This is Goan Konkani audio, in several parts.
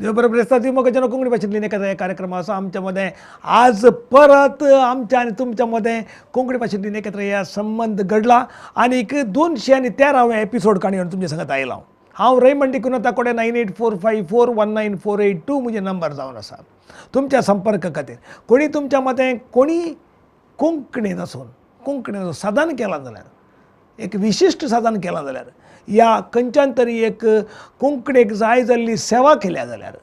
देव बरें ब्रेस्तांव मोगाच्यान कोंकणी भाशेंतली एकत्र हे कार्यक्रम आसा. आमच्या मदें आज परत आमच्या आनी तुमच्या मदें कोंकणी भाशेंतली एकत्र ह्या संबंद घडला आनीक 213व्या एपिसोड काणी तुमच्या सांगत आयला. हांव रैमंड डिकुन्हा ताकोडे 9845419482 म्हजे नंबर जावन आसा तुमच्या संपर्क खातीर. कोणी तुमच्या मदें कोणी कोंकणीन आसून कोंकणीचो साधन केलां जाल्यार, एक विशिश्ट साधन केलां जाल्यार, या खंयच्यान तरी एक कोंकणीक जाय जाल्ली सेवा केल्या जाल्यार,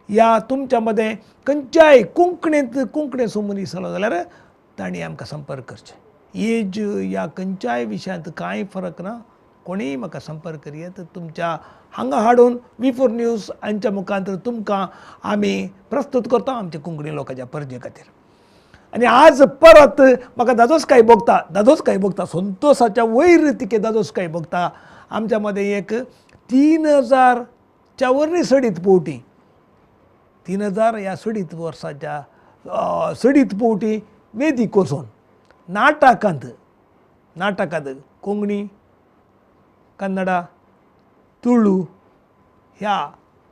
या तुमच्या मदें खंयच्याय कोंकणींत कोंकणीचो मनीस आसलो जाल्यार तांणी आमकां संपर्क करचें. एज या खंयच्याय विशयांत कांय फरक ना, कोणीय म्हाका संपर्क करयेत. तुमच्या हांगा हाडून V4 news हांच्या मुखार तुमकां आमी प्रस्तूत करता आमच्या कोंकणी लोकांच्या परजे खातीर. आनी आज परत म्हाका दादोस काय भोगता, दादोस काय भोगता, संतोसाच्या वयर तिके दादोस काय भोगता. आमच्या मदें एक 3000च्या वरनी सडीत पोवटी, 3000 ह्या सडीत वर्साच्या सडीत पोवटी वेदीक वचून नाटकांत, नाटकांत कोंकणी, कन्नडा, तुळू ह्या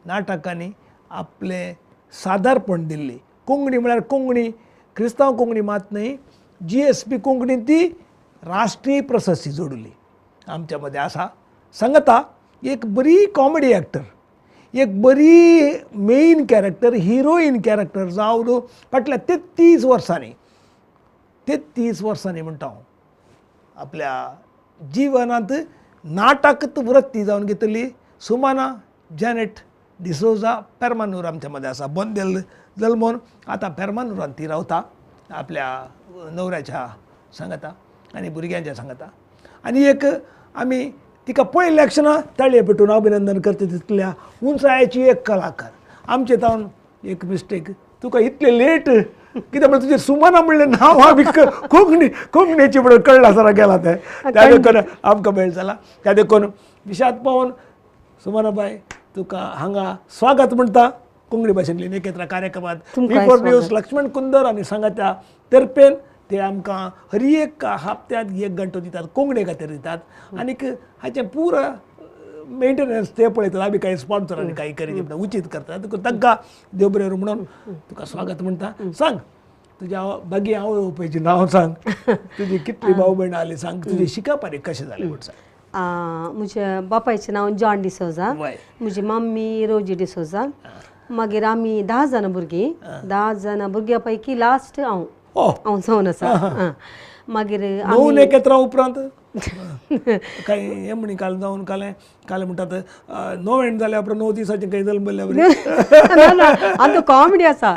नाटकांनी आपलें सादारपण दिल्ली. कोंकणी म्हळ्यार कोंकणी क्रिस्तांव कोंकणी मात न्हय, GSP Konkani ती राष्ट्रीय प्रशस्ती जोडली आमच्या मदें आसा. सांगता एक बरी कॉमेडी एक्टर, एक बरी मेन कॅरेक्टर, हिरोईन कॅरेक्टर जावन फाटल्या 33 वर्सांनी, 33 वर्सांनी म्हणटा हांव, आपल्या जिवनांत नाटक वृत्ती जावन घेतली सुमना जॅनेट डिसोजा पेरमानूर आमच्या मदें आसा. बोंदेल जल्मोन आतां पेरमानूरान ती रावता आपल्या नवऱ्याच्या सांगता आनी भुरग्यांच्या सांगता. आनी एक आमी तिका पळयल्ल्या क्षणा ताळये पेटून अभिनंदन करता तितल्या उंचायेची एक कलाकार. आमचे तावन एक मिस्टेक, तुका इतले लेट कित्याक म्हळ्यार तुजें सुमना म्हणलें नांव आमी कोंकणी कोंकणीची म्हणून कळ्ळा सरा गेला तें, त्या देखून आमकां मेळ जाला. त्या देखून विशाद पावन सुमना बाय तुका हांगा स्वागत म्हणटा कोंकणी भाशेंतली एकत्र कार्यक्रमात. V4 news Laxman Kundar आनी सांगात्या तर्पेन ते आमकां हर एक हप्त्यांत एक घंटो दितात, कोंकणी खातीर दितात. आनीक हाचें पुरा मेंटेनन्स ते पळयतात, आमी कांय स्पॉन्सर आनी कांय करीत उचीत करतात. तांकां देव बरें म्हणून तुका स्वागत म्हणटा. सांग तुज्या बागी आवय बापायचें नांव सांग, तुजी कितली भाव भयणां आली सांग, तुजें शिकप आनी कशें जालें म्हूण सांग. म्हज्या बापायचें नांव जॉन डिसोजा, म्हजी मम्मी रोजी डिसोजा. मागीर आमी 10 जाणां भुरगीं, 10 जाणां भुरग्यां पैकी लास्ट हांव, हांव जावन आसा. मागीर नऊ एकत्र उपरांत काय हे म्हणी काल जावन कालें काल म्हणटात 9 जाल्या उपरांत 9 दिसाचें काही जल्मल्ल्या. आतां कॉमेडी आसा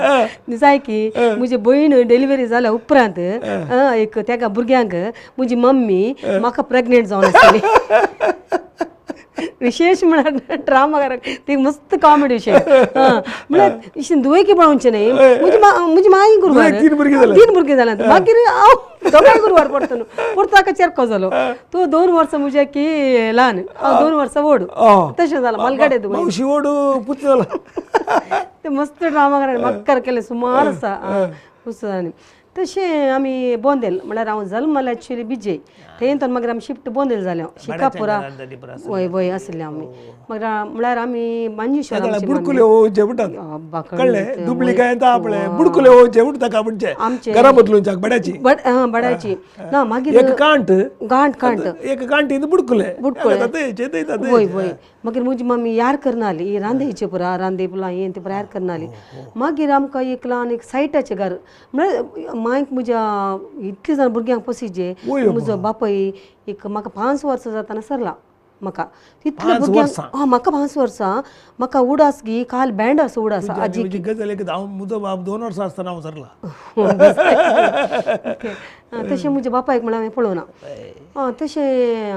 जाय की म्हजी भयण डिलिव्हरी जाल्या उपरांत एक तेका भुरग्यांक म्हजी मम्मी म्हाका प्रेग्नेंट जावन आसली. विशेश म्हळ्यार ड्रामा ती मस्त कॉमेडी विशय म्हळ्यार दुयें पळोवचें न्हय. म्हजी माई गुरवार, 3 भुरगीं जाल्यात. मागीर हांव दोगांय गुरवार पडटा न्हू, परतो चेरको जालो. तो 2 वर्सां म्हज्या की ल्हान, हांव 2 वर्सां व्हड, तशें जालां मलगाडे. ते मस्त ड्रामा मक्कर केले सुमार आसा पुस्तकांनी. तशें आमी बोंदेल म्हळ्यार हांव जल्मलें एक्चुअली बिजे, थंय तर मागीर आमी शिफ्ट बोंदेल जालें शिकापुरा वय वय आसलें आमी. मागीर म्हळ्यार आमी मांजेश्वर बड्याची ना मागीर गांठ गांठ बुडकुले वय वय. मागीर म्हजी मम्मी यार करनाली ही रांदेचे पुरा रांदे पुला हें तें पुरा यार करनाली. मागीर आमकां एक ल्हान एक सायटाचें घर म्हळ्यार मांयक म्हज्या इतले जाण भुरग्यांक पोसिजे. म्हजो बापूय एक म्हाका 5 वर्सां जातना सरला म्हाका तितले भुरग्यांक. हां म्हाका 5 वर्सां म्हाका उडास गी काल बँड आसा उडास आजी म्हजो बाप 2 वर्सां आसतना हांव सरला. तशें म्हज्या बापायक म्हळ्यार हांवें पळोवना. तशें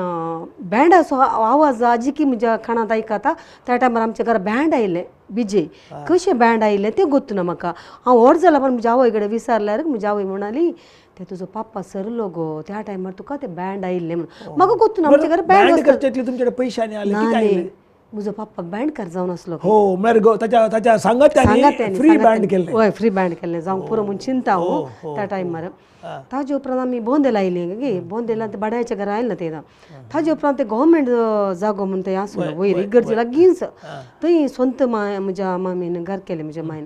बँडाचो आवाज आजी की म्हज्या कानांत आयकता. त्या टायमार आमच्या घरा बँड आयिल्लें बिजे, कशें बँड आयिल्लें तें गोत्तू ना म्हाका. हांव व्हड जालां पण म्हज्या आवय कडेन विचारल्यार म्हजी आवय म्हणाली ते तुजो पप्पा सरलो गो त्या टायमार तुका ते बँड आयिल्लें म्हणून. म्हाका गोत्तू ना आमच्या घरा बँड. तुमच्याकडे पयशे आनी आयले? म्हजो पप्पा बँडकार जावन आसलो. हो म्हळ्यार ताच्या ताच्या सांगात्यांनी फ्री बँड केल्लें. हय फ्री बँड केल्लें जावंक पुरो म्हूण चिंता हो त्या टायमार. ताजे उपरांत आमी बोंदेल आयली गे, बोंदेलांत भाड्याच्या घरा आयलें तेन्ना. ताजे उपरांत ते गव्हर्मेंट जागो म्हूण थंय आसलो वयर इगर्जे लागींच, थंय स्वंत माय म्हज्या मामीन घर केलें म्हज्या मायन.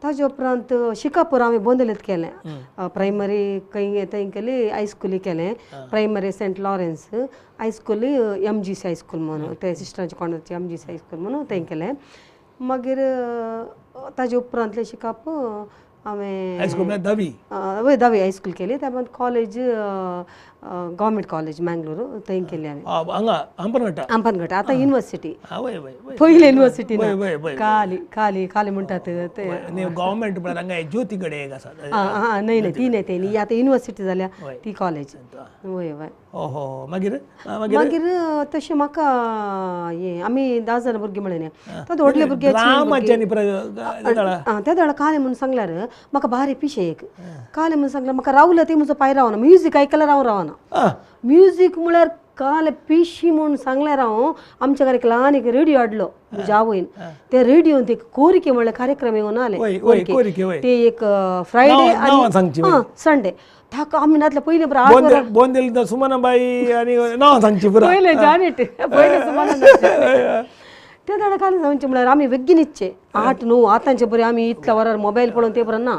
ताजे उपरांत शिकापूर हांवें बोंदेलेंत केलें, प्रायमरी खंय थंय केली, हायस्कुली केलें, प्रायमरी सेंट लॉरेन्स, हायस्कुली MGC high school म्हणून ते सिस्टरांच्या कॉन्वेंटचे MGC high school म्हणून थंय केलें. मागीर ताजे उपरांतलें शिकप हांवें धावी, वय धावी हायस्कूल केली. त्या उपरांत कॉलेज गव्हर्मेंट कॉलेज मँगलोर थंय केली हांवें, हांगा हंपनघट्टा. हंपनघट्टा आतां युनिवर्सिटी, पयली युनिवर्सिटी काली काली काली म्हणटात ते गव्हर्मेंट म्हळ्यार हांगा ज्योती कडेन एक आसा. आं न्हय न्हय ती न्हय ती न्ही, आतां युनिवर्सिटी जाल्या ती कॉलेज. वय वय. हो मागीर मागीर तशें म्हाका हें आमी 10 जाणां भुरगीं म्हळें न्ही, तातूंत व्हडले भुरगे त्या वेळार कालें म्हणून सांगल्यार म्हाका बारीक पिशें एक कालें म्हणून सांगल्यार म्हाका रावलें तें म्हजो पांय रावना, म्युजीक आयकल्यार हांव रावना. म्युजीक म्हळ्यार कालें पिशी म्हूण सांगल्यार हांव आमच्या घरा एक ल्हान एक रेडियो हाडलो म्हज्या आवयन, त्या रेडियोन एक कोरिके म्हणल्यार कार्यक्रम येवन आले, ते एक फ्रायडे आनी संडे. ताका आमी नातले पयलीं बरं सुमनाबाई आनी नांव सांगची पयलें जानेट पयलें सुमना त्या दाडा कालें सांगचें म्हळ्यार आमी बेगीन इच्छे 8 9 आतांचे बरें आमी इतल्या वरार मोबायल पळोवन ते बरें ना.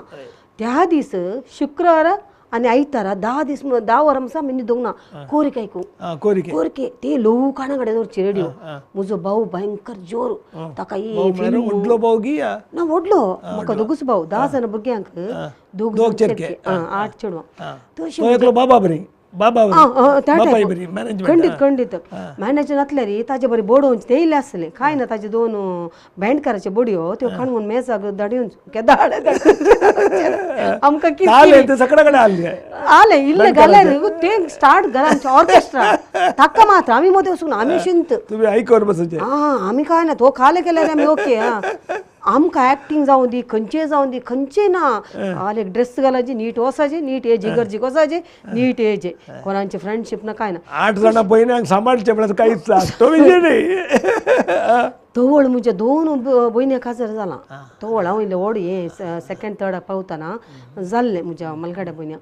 त्या दीस शुक्रार आनी आयतारा 10 दीस 10 वरां म्हणसा आमी न्हिदूंक ना, कोरिक आयकूंक कोरिके ते ल्हवू काणा कडेन दवरची रेडियो. म्हजो भाऊ भयंकर जोर, ताका व्हडलो भाऊ ना व्हडलो म्हाका दोगूच भाऊ, 10 जाणां भुरग्यांक दोग 8 चेडवां. तशें बाबा बरी खंडीत खंडीत मॅनेजर नासल्यार ताजे बरें बडोवचे ते इल्लें आसलें कांय ना, ताजे 2 बँडकाराच्यो बडयो त्यो काणून मेजाक धाडून केदाळ आमकां कितें आलें इल्लें घाल्यार तें स्टार्ट घाल आमचें ऑर्केस्ट्रा ताका मात्र आमी मदें वचूंक ना, आमी शिंत आं आमी कांय ना, तो खालें केल्यार आमी ओके. आं आमकां एक्टींग जावं दी खंयचें जावं दी खंयचें ना, हाल एक ड्रेस घालायची नीट वचायचें, नीट हेजे इगर्जीक वचायचें, नीट हेजे कोणाची फ्रेंडशीप ना कांय ना. 8 जाणां भयणांक सांबाळचें म्हळ्यार कांयच तो विशय न्ही. तवळ म्हज्या 2 भयण्यां काजार जालां, तवळ हांव इल्लें व्हड हें सेकेंड थर्डाक पावतना जाल्लें म्हज्या मलगाड्या भयण्यां.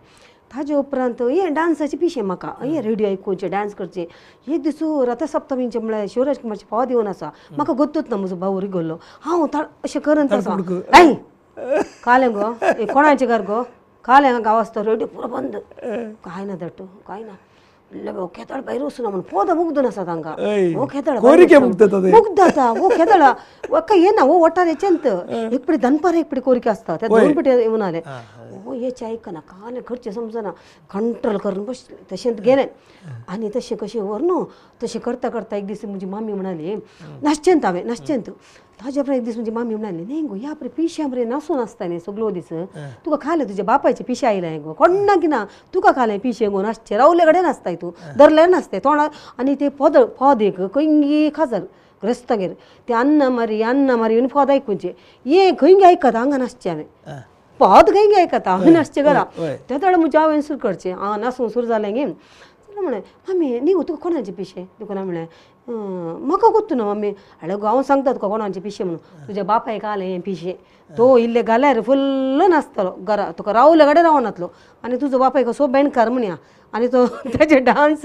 ताजे उपरांत हें डांसाचें पिशें म्हाका, हें रेडियो आयकुचें डांस करचें. एक दीस रथसप्तमीचें म्हळ्यार शिवराज कुमारचें पद येवन आसा, म्हाका गोत्तूच ना म्हजो भाऊ रिगल्लो, हांव अशें करन आसा ऐ कालें गो कोणाचें घर गो कालें गांव आसता रेडियो पुरो बंद, कांय ना that कांय ना, हो खेतळ भायर वचूना म्हूण पोदां मुग्दून आसा तांकां, हो खेतळ मुग्द जाता, हो खेतळ काय येना, हो वटार हेचेंत एक पडी दनपार एक पडी कोरिके आसता, त्या 2 पटी येवन आले, हो हेचें आयकना कालें खर्चें समजना, कंट्रोल करून बसलें तशें गेलें. आनी तशें कशें व्हर न्हू तशें करता करता एक दीस म्हजी मामी म्हणाली नासचेंत हांवें नासचेंत. ताजे उपरांत एक दीस म्हजी मामी म्हणाली न्ही गो ह्या पळय पिश्या बरें नासून आसता न्ही सगळो दीस, तुका खालें तुज्या बापायचें पिशें आयलें गो कोण्णाक ना, तुका खालें पिशें गो नासचें रावले कडेन नासताय तूं धरल्यार नासताय तोंडा. आनी ते पद पद एक खंयगी खाजर ग्रस्तागेर ते अन्ना मारी अन्ना मारी म्हणून पद आयकुचें, हें खंयगी आयकता हांगा नासचें हांवें पद खंयगी आयकता हांवें नासचें घरा. त्या वेळार म्हज्या हांवें सुरू करचें आं नासूंक सुरू जालें गे. म्हळें मामी न्ही गो तुका कोणाचें पिशें तुका ना म्हळें म्हाका गोत्तू ना मामी, हाडे गो हांव सांगता तुका कोणाचें पिशें म्हणून, तुज्या बापायक आलें हें पिशें, तो इल्लें घाल्यार फुल्ल नासतलो घरा, तुका रावले कडेन रावनातलो, आनी तुजो बापाय कसो बँडकार म्हणया, आनी तो ताजे डांस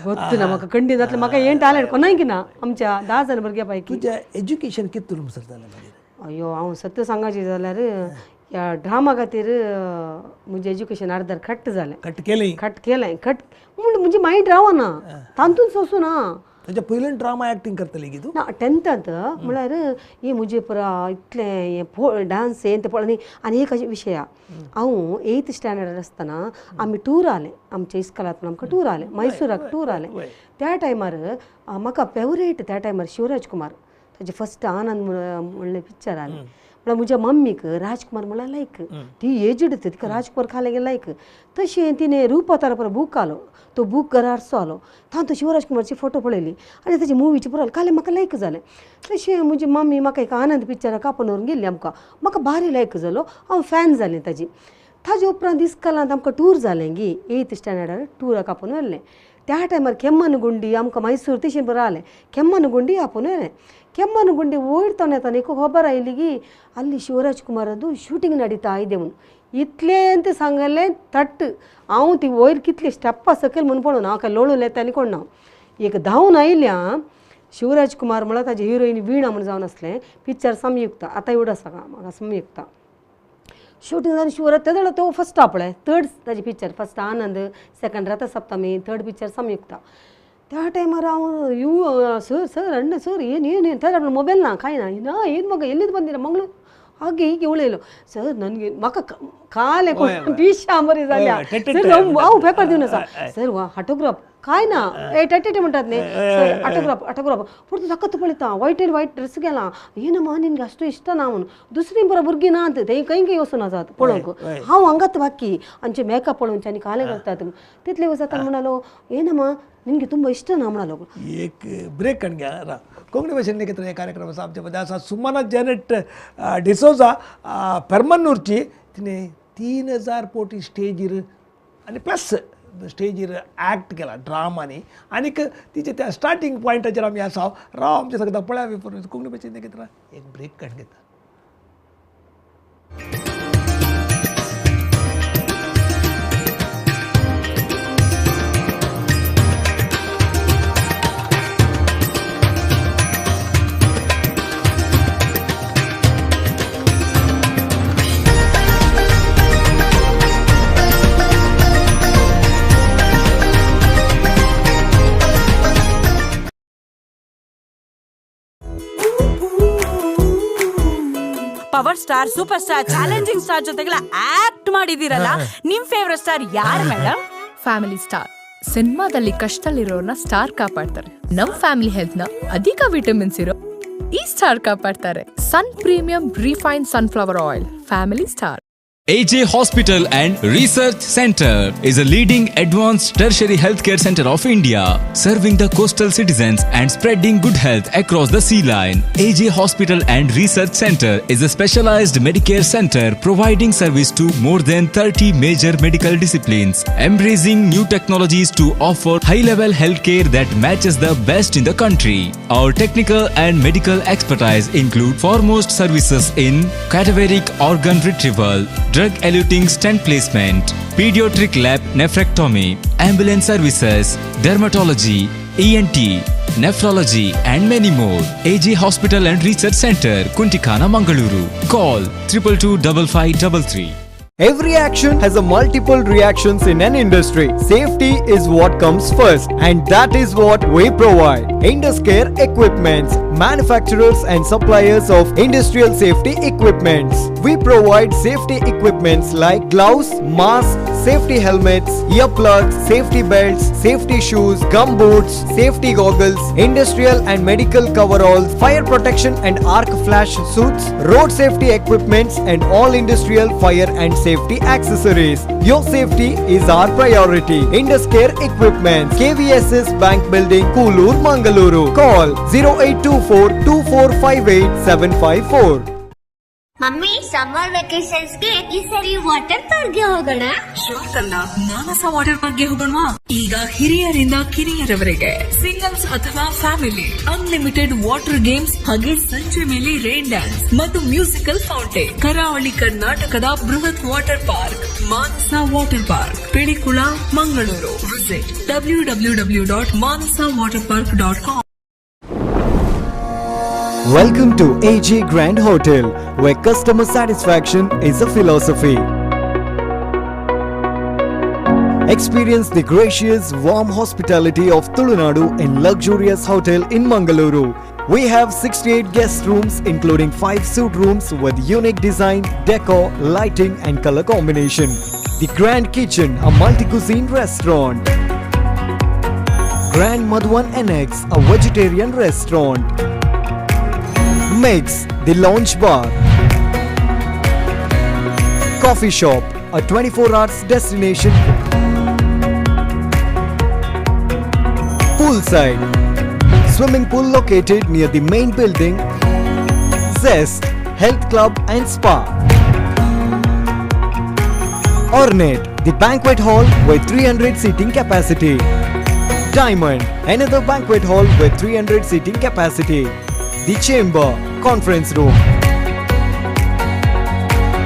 गोत्तू ना म्हाका खंडीत जातलें, म्हाका हें टॅलंट कोणाक ना आमच्या 10 जाणां भुरग्यां पैकी. तुजें एज्युकेशन कितून जालें मागीर? अयो हांव सत्य सांगाचें जाल्यार ह्या ड्रामा खातीर म्हजें एज्युकेशन अर्दार कट जालें. कट केलें? कट केलें कट म्हूण म्हजें मायंड रावना तातूंत सोसूं ना. ताच्या पयल्यान ड्रामा एक्टींग करतली की तूं? ना टेंथांत म्हळ्यार हे म्हजे पुरा इतलें हें डांस हें तें पळय. आनी एक अशें विशय हांव 8th स्टँडर्डार आसतना आमी टूर आलें, आमच्या इस्कॉलांतल्यान आमकां टूर आलें, मैसूराक टूर आलें. त्या टायमार म्हाका फेवरेट त्या टायमार शिवराज कुमार, ताजें फर्स्ट आनंद म्हणलें पिक्चर आलें. म्हळ्यार म्हज्या मम्मीक राजकुमार म्हळ्यार लायक, ती एजड तिका राजकुमार खालें गे लायक. तशें तिणें रूपतारा पर बूक आलो, तो बूक घरा हाडचो आलो, तातूंत शिवराज कुमारची फोटो पळयली आनी ताची मुवीची पळयली, कालें म्हाका लायक जालें. तशें म्हजी मम्मी म्हाका एक आनंद पिक्चराक आपोवन व्हरून गेल्ली आमकां, म्हाका भारी लायक जालो, हांव फॅन जालें ताजी. ताजे उपरांत इस्कॉलांत आमकां टूर जालें गी, 8th स्टँडर्डार टुराक आपोवन व्हेल्लें. त्या टायमार केम्मनगुंडी आमकां मैसूर तशें बरें जालें. केम्मनगुंडी आपोवन व्हेलें. केम्मनगुंडी वयर तोन येताना एक खबर आयली की ಅಲ್ಲಿ ಶಿವರಾಜ್ कुमारादू शूटिंग नडीता आयदे म्हणून. इतलें ते सांगलें तट्ट हांव ती वयर कितली स्टेपां सकयल म्हणून पळोवन हांव काय लोळून येता आनी कोण ना. एक धांवन आयल्या शिवराज कुमार म्हळ्यार ताजी हिरोईन वीणा म्हूण जावन आसलें पिक्चर संयुक्ता आतां एवढं आसा म्हाका संयुक्ता शूटिंग जावन शिवराज तेदो तो फर्स्ट आपले थर्ड ताजें picture first Anand second Rathasaptami third picture Samyuktha. त्या टायमार हांव you sir sir ಅಣ್ಣ ಸರ್ ಏನು ಏನು ಏನು ಸರ್ ಅವ್ನ ಮೊಬೈಲ್ ನಾ ಕಾಯ್ನಾ ನಾ ಏನು ಮಗ ಎಲ್ಲಿದ್ದು ಬಂದಿರ ಮಂಗಳೂರು ಹಾಗೆ ಹೀಗೆ ಉಳೇಲು ಸರ್ ನನಗೆ ಮಕ ಕಾಲೆ ಪೀಶಾಂಬರಿ जाल्या सर हांव पेपर दिवन आसा सर वा ऑटोग्राफ काय ना ए टटेटे म्हणटात न्ही सर ऑटोग्राफ ऑटोग्राफ परतून सकत पळयता व्हायट एंड व्हायट ड्रेस गेला ಏನಮ್ಮ ನಿನ್ಗೆ ಅಷ್ಟು ಇಷ್ಟ ना म्हणून दुसरी बरो भुरगीं ना तें खंय खंय वचून आसात पळोवंक हांव हांगात बाकी आमचे मेकअप पळोवचे आनी काले करतात तितले वचता म्हणालो ಏನಮ್ಮ ನಿನಗೆ ತುಂಬ ಇಷ್ಟ ना म्हणालो. एक ब्रेक कण घ्या. कोंकणी भाशेन निकेतन हे कार्यक्रम आसा आमच्या मदें आसा सुमना जेनेट डिसोजा पेरमन्नूरची. तिणें 3000 पोटी स्टेजीर आनी प्लस स्टेजीर एक्ट केला ड्रामांनी आनीक तिचे त्या स्टार्टींग पॉयंटाचेर आमी आसा. राव आमच्या सगळ्या पळया कोंकणी भाशेन निकेतन एक ब्रेक कण घेता. Power star, super star, challenging star ಜೊತೆಗೆಲ್ಲ ಆಕ್ಟ್ ಮಾಡಿದಿರಲ್ಲ, ನಿಮ್ ಫೇವರೇಟ್ ಸ್ಟಾರ್ ಯಾರು ಮೇಡಮ್? ಫ್ಯಾಮಿಲಿ ಸ್ಟಾರ್ ಸಿನಿಮಾದಲ್ಲಿ ಕಷ್ಟದಲ್ಲಿರೋರ್ನ ಸ್ಟಾರ್ ಕಾಪಾಡ್ತಾರೆ. ನಮ್ ಫ್ಯಾಮಿಲಿ ಹೆಲ್ತ್ ನ ಅಧಿಕ ವಿಟಮಿನ್ಸ್ ಇರೋ ಈ star ಕಾಪಾಡ್ತಾರೆ. Sun premium refine sunflower oil, family star. AJ Hospital and Research Center is a leading advanced tertiary healthcare center of India, serving the coastal citizens and spreading good health across the sea line. AJ Hospital and Research Center is a specialized Medicare center providing service to more than 30 major medical disciplines, embracing new technologies to offer high-level healthcare that matches the best in the country. Our technical and medical expertise include foremost services in cadaveric organ retrieval, drug eluting stent placement, pediatric lab nephrectomy, ambulance services, dermatology, ENT, nephrology and many more. AJ Hospital and Research Center, Kuntikana, Mangaluru. Call 2225533. Every action has a multiple reactions in an industry. Safety is what comes first, and that is what we provide. Induscare Equipments, manufacturers and suppliers of industrial safety equipments. We provide safety equipments like gloves, masks, safety helmets, earplugs, safety belts, safety shoes, gum boots, safety goggles, industrial and medical coveralls, fire protection and arc flash suits, road safety equipments and all industrial fire and safety accessories. Your safety is our priority. Induscare Equipments, KVSS Bank Building, Kulur, Mangaluru. Call 0824 2458 754. Mummy summer ವೆಕೇಶನ್ಸ್ಗೆ ಈ ಸರಿ ವಾಟರ್ ಪಾರ್ಕ್ಗೆ ಹೋಗೋಣ. ಶೋರ್ ಮಾನಸ ವಾಟರ್ ಪಾರ್ಕ್ಗೆ ಹೋಗೋಣ. ಈಗ ಹಿರಿಯರಿಂದ ಕಿರಿಯರವರೆಗೆ ಸಿಂಗಲ್ಸ್ ಅಥವಾ ಫ್ಯಾಮಿಲಿ ಅನ್ಲಿಮಿಟೆಡ್ ವಾಟರ್ ಗೇಮ್ಸ್ ಹಾಗೆ ಸಂಜೆ ಮೇಲೆ ರೈನ್ ಡ್ಯಾನ್ಸ್ ಮತ್ತು ಮ್ಯೂಸಿಕಲ್ ಫೌಂಟೇನ್. ಕರಾವಳಿ ಕರ್ನಾಟಕದ ಬೃಹತ್ water park Manasa water park, Pilikula, Mangaluru. Visit www.manasawaterpark.com. Welcome to AJ Grand Hotel, where customer satisfaction is a philosophy. Experience the gracious, warm hospitality of Tulunadu in luxurious hotel in Mangaluru. We have 68 guest rooms including 5 suite rooms with unique design, decor, lighting and color combination. The Grand Kitchen, a multi-cuisine restaurant. Grand Madhuvan Annex, a vegetarian restaurant. Mix, the lounge bar. Coffee shop, a 24 hours destination. Poolside, swimming pool located near the main building. Zest, health club and spa. Ornate, the banquet hall with 300 seating capacity. Diamond, another banquet hall with 300 seating capacity. The Chamber, conference room.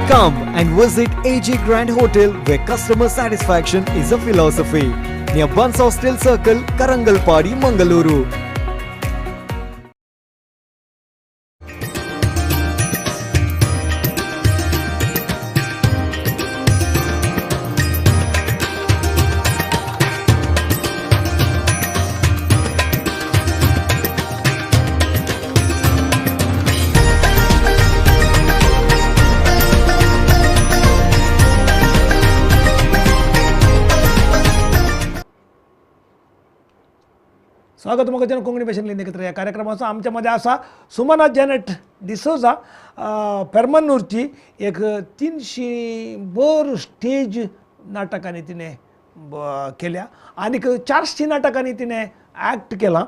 Come and visit AG Grand Hotel where customer satisfaction is a philosophy. Near Buns Hostel Circle, Karangalpadi, Mangaluru. स्वागत मोगाच्यान कोंकणी भाशेंतल्यान एकत्र ह्या कार्यक्रमाचो. आमच्या मदें आसा सुमना जॅनेट डिसोजा, पेरमन्नूरची एक 300 स्टेज नाटकांनी तिणें केल्या आनीक 400 नाटकांनी तिणें ॲक्ट केलां.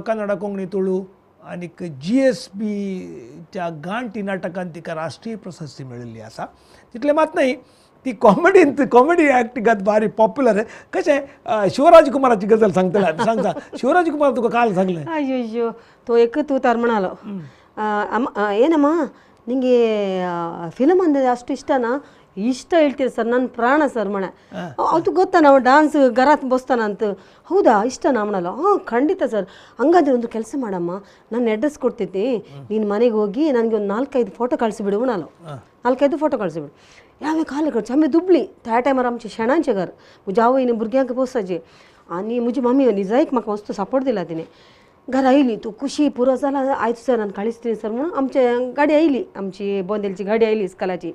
कन्नडा, कोंकणी, तुळू आनीक GSBच्या गांठी नाटकान तिका राष्ट्रीय प्रशस्ती मेळिल्ली आसा. तितलें मात न्हय, ती कॉमेडीन कॉमेडी ॲक्टिंगात बारी पॉप्युलर. कशें शिवराज कुमाराची गजाल सांगतले, सांगता शिवराज कुमार तुका काल सांगलें. ಅಯ್ಯೋ ತೋ ಎಕ್ಕ ತೂತಾರ್ म्हणालो ಏನಮ್ಮ ನಿಂಗೆ ಫಿಲಮ್ ಅಂದರೆ ಅಷ್ಟು ಇಷ್ಟನಾ? ಇಷ್ಟ ಹೇಳ್ತೀರಿ ಸರ್, ನನ್ನ ಪ್ರಾಣ ಸರ್ ಮಣ. ಅದು ಗೊತ್ತಾ ನಾವು ಡಾನ್ಸ್ ಗರಾತ್ ಬೋಸ್ತಾನಂತ. ಹೌದಾ ಇಷ್ಟನಾ ಮಣಲ್ಲ? ಹಾಂ ಖಂಡಿತ ಸರ್. ಹಂಗಾದ್ರೆ ಒಂದು ಕೆಲಸ ಮಾಡಮ್ಮ, ನಾನು ಅಡ್ರೆಸ್ ಕೊಡ್ತಿದ್ದೆ, ನೀನು ಮನೆಗೆ ಹೋಗಿ ನನಗೆ ಒಂದು 4-5 ಫೋಟೋ ಕಳಿಸಿಬಿಡು ಮಣಲ್ಲ. 4-5 ಫೋಟೋ ಕಳಿಸಿಬಿಡು. हांवें खालें करचें आमी दुबली त्या टायमार आमचें शेणांचें घर, म्हज्या आवयन भुरग्यांक पोसाचें आनी म्हजी मम्मी निजायक म्हाका मस्त सपोर्ट दिला तिणें. घरा आयली तूं खुशी पुरो जाला आयज सर आनी कळिस्ತೀನಿ सर म्हणून आमचे गाडी आयली, आमची बोंदेलची गाडी आयली इस्कलाची.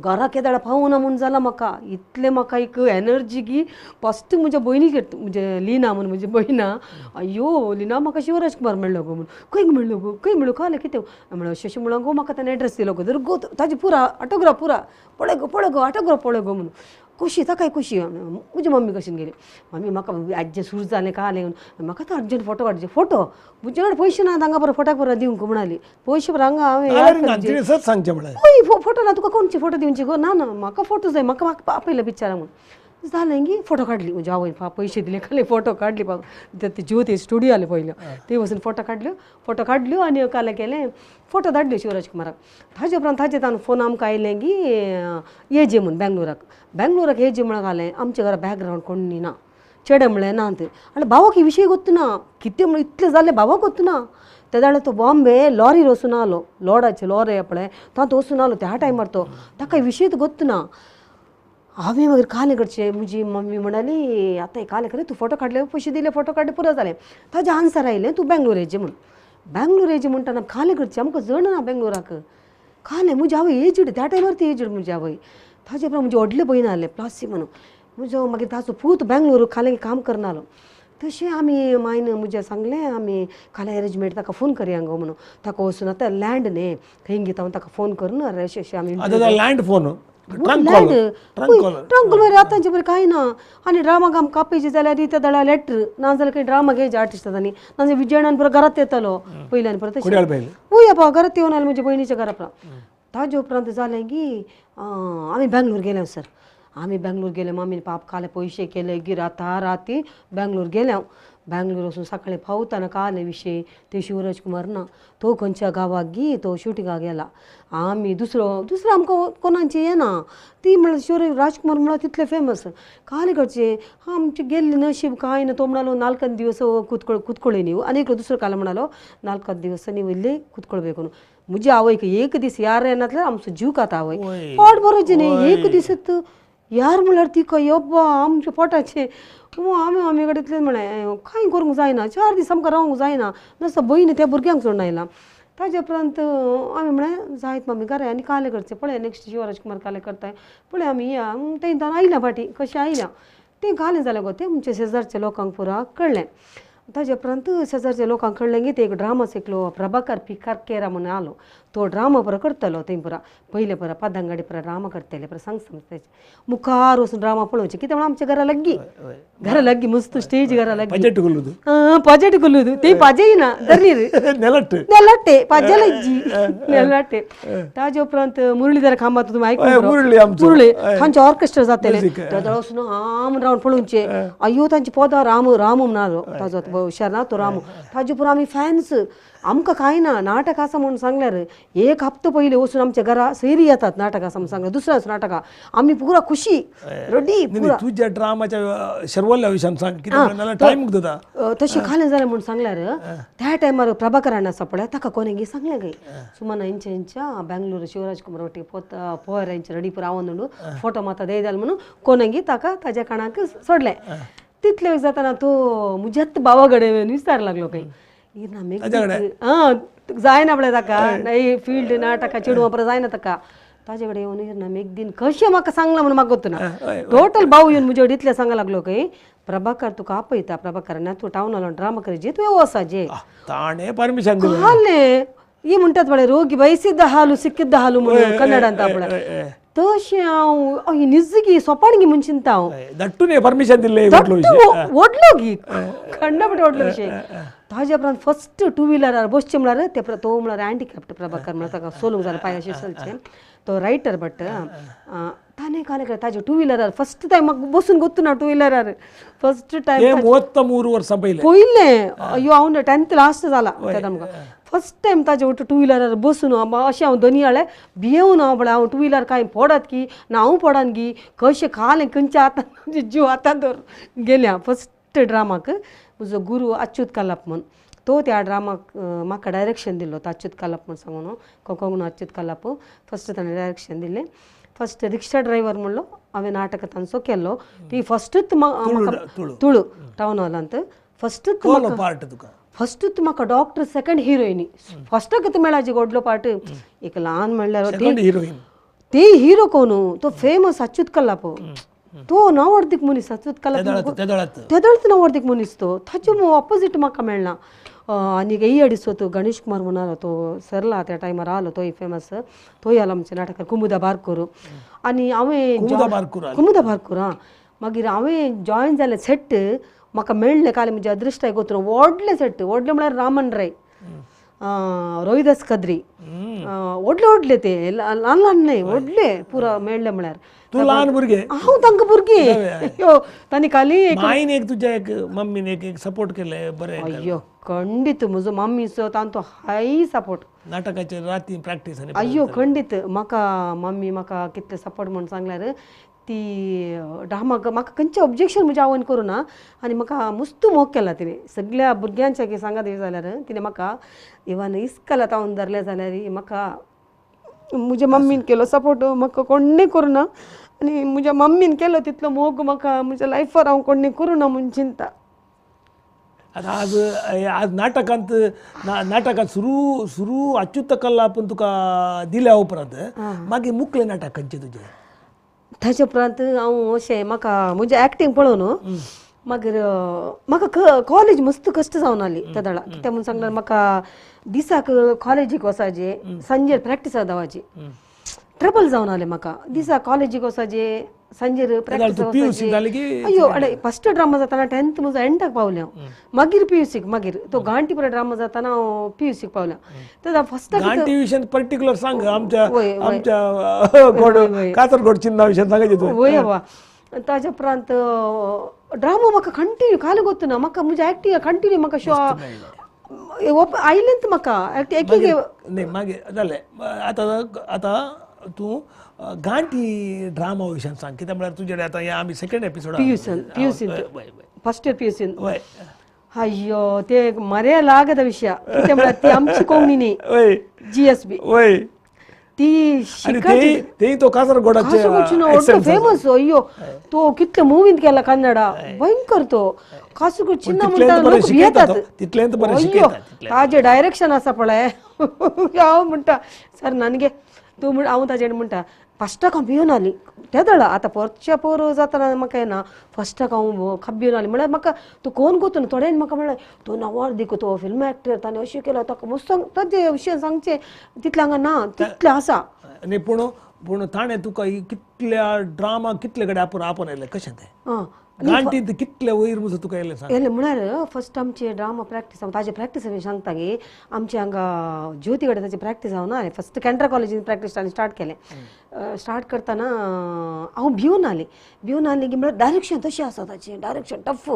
घरा केदाळ पावना म्हूण जाला म्हाका, इतलें म्हाका एक एनर्जी की फस्ट म्हज्या भयणीक म्हजे लिना म्हूण म्हजी भयणा, अय्यो लिना म्हाका शिवराज कुमार मेळ्ळो गो म्हूण, खंय मेळ्ळो गो, खंय मेळ्ळो काल कितें म्हणलो शशी म्हणलो गो म्हाका ताणें एड्रेस दिलो गो, तर गो ताजी पुरा ऑटोग्राफ पुरा पळय गो पळय गो ऑटोग्राफ पळय गो म्हणून खुशी ताकाय खुशी. म्हजी मम्मी कशीन गेली, मम्मी म्हाका आज्जे सुरू जालें कालें म्हाका तो अर्जंट फोटो काडचे, फोटो म्हजे कडेन पयशे ना हांगा बरो फोटोक बरो दिवंक म्हणाली, पयशे बरो हांगा हांवें हय फोटो ना तुका कोणचे फोटो दिवचे गो, ना ना म्हाका फोटो जाय, म्हाका म्हाका आपयलें पिक्चरां म्हूण जालें की फोटो काडली. म्हज्या आवयन पयशे दिले खाली फोटो काडली, ते ज्योती स्टुडियो आले पयल्यो ते वचून फोटो काडल्यो, फोटो काडल्यो आनी कालें केलें फोटो धाडल्यो शिवराज कुमाराक. ताजे उपरांत ताजे ताणें फोन आमकां आयलें की येजे म्हूण बेंगलोराक, बेंगलोराक येजे म्हणून घालें. आमच्या घरा बॅकग्रावंड कोण ना, चेडे म्हणलें ना ते आनी भावाक ही विशय गोत्तु ना, कितें म्हणून इतलें जालें भावाक गोत्तु ना. ते जाल्यार तो बॉम्बे लॉरीर वचून आलो, लॉडाचे लॉरी पळय तातूंत वचून आलो त्या टायमार, तो ताका विशय गोत्तु ना. हांवें मागीर कालें करचें, म्हजी मम्मी म्हणाली आतां कालें करे तूं फोटो काडले पयशे दिले फोटो काडले पुरो जालें. ताजें आन्सर आयलें तूं बेंगलोर येजे म्हूण, बेंगलोर येजे म्हणटना कालें करचें आमकां जण ना बेंगलोराक कालें. म्हजी आवय एजड त्या टायमार ती एजड म्हजी आवय. ताजे उपरांत म्हजी व्हडली भयण आहलें प्लासी म्हणून, म्हजो मागीर ताचो पूत बेंगलोर कालें काम करनालो. तशें आमी मायन म्हज्या सांगलें आमी काल अरेंजमेंट ताका फोन करया गो म्हणून, ताका वचून आतां लँड न्ही खंय घेता ताका फोन करून अशें अशें आमी लँड फोन ट्रंक मरे आतांचे बरें कांय ना. आनी ड्रामाक आमकां कापेचे जाल्यार रिता दळा लेटर ना जाल्यार खंय ड्रामा घेयचे आर्टिस्ट आनी नाजाल्यार विजयणान पुरो घरांत येतालो पयल्यान परत वय बाबा घरांत येवन आयलो म्हज्या भयणीच्या घरा उपरांत. ताजे उपरांत जालें की आमी बेंगलोर गेले सर, आमी बेंगलोर गेले मम्मीन पाप काले पयशे केले की राता राती बेंगलोर गेले हांव. बेंगलोर वचून सकाळीं पावतना काले विशय ते शिवराज कुमार ना तो खंयच्या गांवाक गी तो शुटिंगाक गेला. आमी दुसरो दुसरो आमकां कोणाची येना ती म्हणल्यार शिवराज राजकुमार म्हणल्यार तितले फेमस काले करचे आमचे गेल्ले नशीब कांय ना. तो म्हणालो 4 दिवस कुत्कोळे न्ही आनी एकलो दुसरो काल म्हणालो 4 दिवस न्ही इल्ले कुत्कोळबेको. म्हजी आवयक एक दीस यार येनातल्यार आमचो जीव खाता आवय पोट बरोचें न्ही एक दीस यार म्हणल्यार तिका यब्बा आमच्या पोटाचें आमी आमी कडेन इतलें म्हणलें कांय करूंक जायना, 4 दीस आमकां रावंक जायना नसो भयण त्या भुरग्यांक सोडून आयला. ताजे उपरांत आमी म्हणलें जायत मम्मी घरा आनी कालें करचें पळय नेक्स्ट शिवराज कुमार कालें करताय पळय आमी या तें आयल्या फाटीं कशें आयल्या तें कालें जालें गो तें आमच्या शेजारच्या लोकांक पुरा कळ्ळें. ताजे उपरांत शेजारच्या लोकांक कळ्ळें की ते एक ड्रामाचो एकलो प्रभाकर पी करकेरा म्हणून आलो तो ड्रामा पुरो करतालो थंय पुरा पयले पुरा पदंगाडी पुरा ड्रामा करताले पुरा सांग समजताचे मुखार वचून ड्रामा पळोवचे कितें म्हणून आमच्या घरा लागीं घरा लागीं मस्त स्टेज घरा लागीं पजेट कुल्लुದು ते पाजेय ना धरणीर ನೆಲಟ್ಟು ನೆಲಟ್ಟೆ ಪಜಲ ಇಜ್ಜಿ ನೆಲಟ್ಟೆ ताजे उपरांत मुरलीधर खांबात तुम्ही ऐकून मुरळी आमचो. मुरळी तांचे ऑर्केस्ट्रा जातले तेदळा वचून आम रावन पळोवचे अय्यो तांचे पोदार राम रामू म्हणालो ताजो हुशार ना तो रामू ताजे पुरो आमी फॅन्स आमकां कांय ना नाटक आसा म्हणून सांगल्यार एक हप्तो पयलीं वचून आमच्या घरा सैरी येतात नाटक आसा म्हणून सांगल्यार दुसऱ्याच नाटका आमी पुरा खुशी रेडी पुरा तुज्या ड्रामाच्या शर्वल्ल्या विशयान सांग कितें टायम दिता तशें खालें जालें म्हणून सांगल्यार त्या टायमार प्रभाकर अण्णा आसा पळय ताका कोणें सांगलें काय सुमन इंच इंच बेंगळूर शिवराज कुमार ಒಟ್ಟಿಗೆ ಪೋತ ಪೋರ ಇಂಚ ರೆಡಿ ಪೂರ ಆವೊಂದುಂಡು ಫೋಟೋ ಮಾತ ದೇದಾಲ್ म्हणून कोणंगी ताका ताज्या काणाक सोडलें तितले जाताना तो मुज्यात बाबा कडेन विचार लागलो काही हां जायना पळय ताका नाही फील्ड नाटका चेडवां परत जायना ताका ताजे कडेन येवन ना एक दिन कशें म्हाका सांगलां म्हणून म्हाका गोत्तू ना टोटल भाऊ येवन म्हजे कडेन इतलें सांगा लागलो काही प्रभाकर तुका आपयता प्रभाकर ना तूं टावन आलो ड्रामा करी तुवें वचाजे ताणें परमिशन दिलें हालें ಈ म्हणटात पळय रोगी ಬಯಸಿದ್ದ ಹಾಲು ಸಿಕ್ಕಿದ್ದ ಹಾಲು म्हणून कन्नड ಅಂತ पळय तशें हांव निजगी सोपाणगी म्हूण चिंता हांव दट्टूने परमिशन दिल्लें व्हडलो गी खंडापटे व्हडलो विशय ताज्या उपरांत फस्ट टू व्हिलरार बसचें म्हळ्यार ते तो म्हळ्यार हँडिकॅप्ट प्रभाकर म्हळ्यार ताका सोलूंक जालें पांय अशें चलचें तो रायटर बट ताणें कालें ताजे टू व्हिलरार फस्ट टायम म्हाका बसून गोत्तू ना टू व्हिलरार फस्ट टायम 33 वर्सां पयलें पयलें अय्यो हांव टेंथ लास्ट जाला तेन्ना म्हाका फस्ट टायम ताजे वट्ट टू व्हिलरार बसून अशें हांव दोनी भियेवन हांव पळय हांव टू व्हिलर कांय पडत की ना हांव पडन गी कशें खालें खंयच्या हातान जीव हातान दवर गेलें फस्ट ड्रामाक म्हजो गुरू अच्युत कल्लाप म्हूण तो त्या ड्रामाक म्हाका डायरेक्शन दिल्लो तो अच्युत कल्लाप म्हूण सांगून कोंकण अच्युत कल्लाप फस्ट ताणें डायरेक्शन दिल्लें फस्ट रिक्षा ड्रायव्हर म्हणलो हांवें नाटक तांचो केल्लो ती फस्टूच म्हाका तुळू टावन हॉलांत फस्टूच पार्ट तुका फस्टूच म्हाका डॉक्टर सेकंड हिरोईनी फस्टाक मेळाजी व्हडलो पार्ट एक ल्हान म्हणल्यार ते हिरो कोण तो फेमस अच्युत कल्लाप तो नावर्दीक मनीस अच्युत कल्लाप तेदळच नावर्दीक मनीस तो ताचे ऑपोजीट म्हाका मेळना आनी एय अडिसो तो गणेश कुमार म्हणालो तो सरला त्या टायमार आलो तोय फेमस तोय आलो आमच्या नाटकार कुमुदा बारकोर आनी हांवें कुमुदा बारकोर आं मागीर हांवें जॉयन जालें सेट म्हाका मेळ्ळें काल म्हजें अदृश्टाय गोत्र व्हडलें सेट व्हडलें म्हळ्यार रामन राय रोहिदास कद्री व्हडले व्हडले ते ल्हान ल्हान न्हय व्हडले पुरा मेळ्ळे म्हळ्यार तूं ल्हान भुरगें हांव तांकां भुरगीं अय्यो तांणी खाली मायन एक तुज्या एक मम्मीन एक सपोर्ट केलें बरें अय्यो खंडीत म्हजो मम्मीचो तांचो हाय सपोर्ट नाटकाचे राती प्रॅक्टीस अय्यो खंडीत म्हाका मम्मी म्हाका कितले सपोर्ट म्हणून सांगल्यार ती ड्रामाक म्हाका खंयचें ऑब्जेक्शन म्हज्या आवयन करूं ना आनी म्हाका मस्त मोग केला तिणें सगळ्या भुरग्यांच्या सांगात जाल्यार तिणें म्हाका इवन इस्कलात हांव धरलें जाल्यार म्हाका म्हज्या मम्मीन केलो सपोर्ट म्हाका कोण्णें करूं ना आनी म्हज्या मम्मीन केलो तितलो मोग म्हाका म्हज्या लायफार हांव कोण्णें करूं ना म्हूण चिंता आतां आज आज नाटकांत नाटकांत सुरू सुरू अच्युत कल्ला पूण तुका दिल्या उपरांत मागीर मुकलें नाटक खंयचें तुजें ताजे उपरांत हांव अशें म्हाका म्हजें एक्टींग पळोवन मागीर म्हाका कॉलेज मस्त कश्ट जावन आली त्या दळा कित्याक म्हणून सांगल्यार म्हाका दिसाक कॉलेजीक वचाचे सांजेर प्रॅक्टिसाक धांवाची ट्रबल जावन आलें म्हाका दिसाक कॉलेजीक वचाचे सांजेर प्रॅक्टिसाक वचाचे अय्यो अडे फस्ट ड्रामा जाताना टेंथ म्हजो एंडाक पावलें हांव मागीर पी यू सीक मागीर तो गांठीपुरा ड्रामा जाताना हांव पी यू सीक पावलें तेन्ना फस्ट गांठी विशयान पर्टिक्युलर सांग आमच्या आमच्या कासरगोड चिन्ना विशयान सांगायचें तुवें वय वा ताज्या उपरांत ड्रामा म्हाका कंटिन्यू काल गोत्तू ना म्हाका म्हज्या एक्टिंग कंटिन्यू म्हाका शो आयलेंच म्हाका एक्टिंग न्ही मागीर जालें आतां आतां तूं गांठी ड्रामा विशयान सांग कित्याक म्हळ्यार तुजे कडेन आतां हें आमी second episode P you seen P you seen first year P you seen अय्यो ते मರೆಯಲಾಗದ ವಿಷಯ कित्याक म्हळ्यार ती आमची कोंकणी न्ही जी एस बी वय ती ते तो कासरगोडाचे व्हडलो फेमस अय्यो तो कितले मुवींत केला कन्नडा भयंकर तो कासरगोड चिन्ना म्हणटा लोक भियेतात तितलेंच बरें अय्यो ताजें डायरेक्शन आसा पळय हांव म्हणटा सर ನನಗೆ तूं म्हण हांव ताजें म्हणटा फस्टाक हांव भिवन आली तेदळा आतां परच्या पोर जाताना म्हाका येना फस्टाक हांव खूब भिवन आली म्हळ्यार म्हाका तूं कोण गोतू थोड्यांनी म्हाका म्हणलें तूं नवार दिको तो फिल्म एक्टर ताणें अशें केलां ताका मस्त ताजे विशय सांगचें तितलें हांगा ना तितलें आसा न्ही पूण पूण ताणें तुका कितल्या ड्रामा कितले कडेन आपूण आपोवन आयलें कशें तें गांठीत कितले वयर मुजो तुका येयलें सांग. येयलें म्हळ्यार फर्स्ट आमचे ड्रामा प्रॅक्टीस हांव ताजे प्रॅक्टीस हांवें सांगता की आमचे हांगा ज्योती कडेन ताची प्रॅक्टीस हांव ना फर्स्ट कॅन्ड्रा कॉलेजीन प्रॅक्टीस हांवें स्टार्ट केलें. स्टार्ट करतना हांव भिवन आलें, भिवन आलें की म्हळ्यार डायरेक्शन तशें आसा ताचें, डायरेक्शन टफ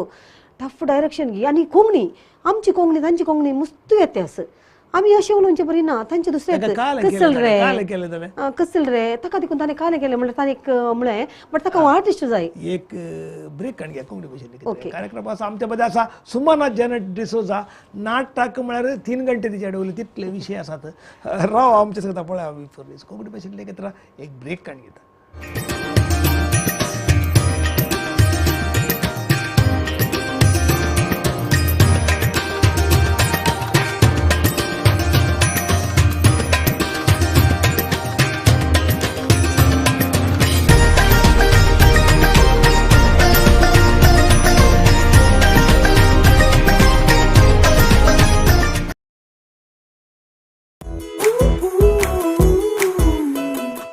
टफ डायरेक्शन घे आनी कोंकणी आमची कोंकणी तांची कोंकणी मुस्तू येते आसा, आमी अशें उलोवचें बरी ना तांचे दुसरें कसल रे कसल रे ताका देखून ताणें कालें केलें म्हणल्यार ताणें एक म्हळें बट ताका हांव आर्टिस्ट जाय. एक ब्रेक काडून घ्या कोंकणी भाशेन कार्यक्रम आसा आमच्या मदें आसा सुमना जेनेट डिसोजा. नाटक म्हळ्यार 3 घंटे तिचे आडवले तितले विशय आसात. राव आमचे सगळं पळय आमी कोंकणी भाशेन लेगीत एक ब्रेक काडून घेता.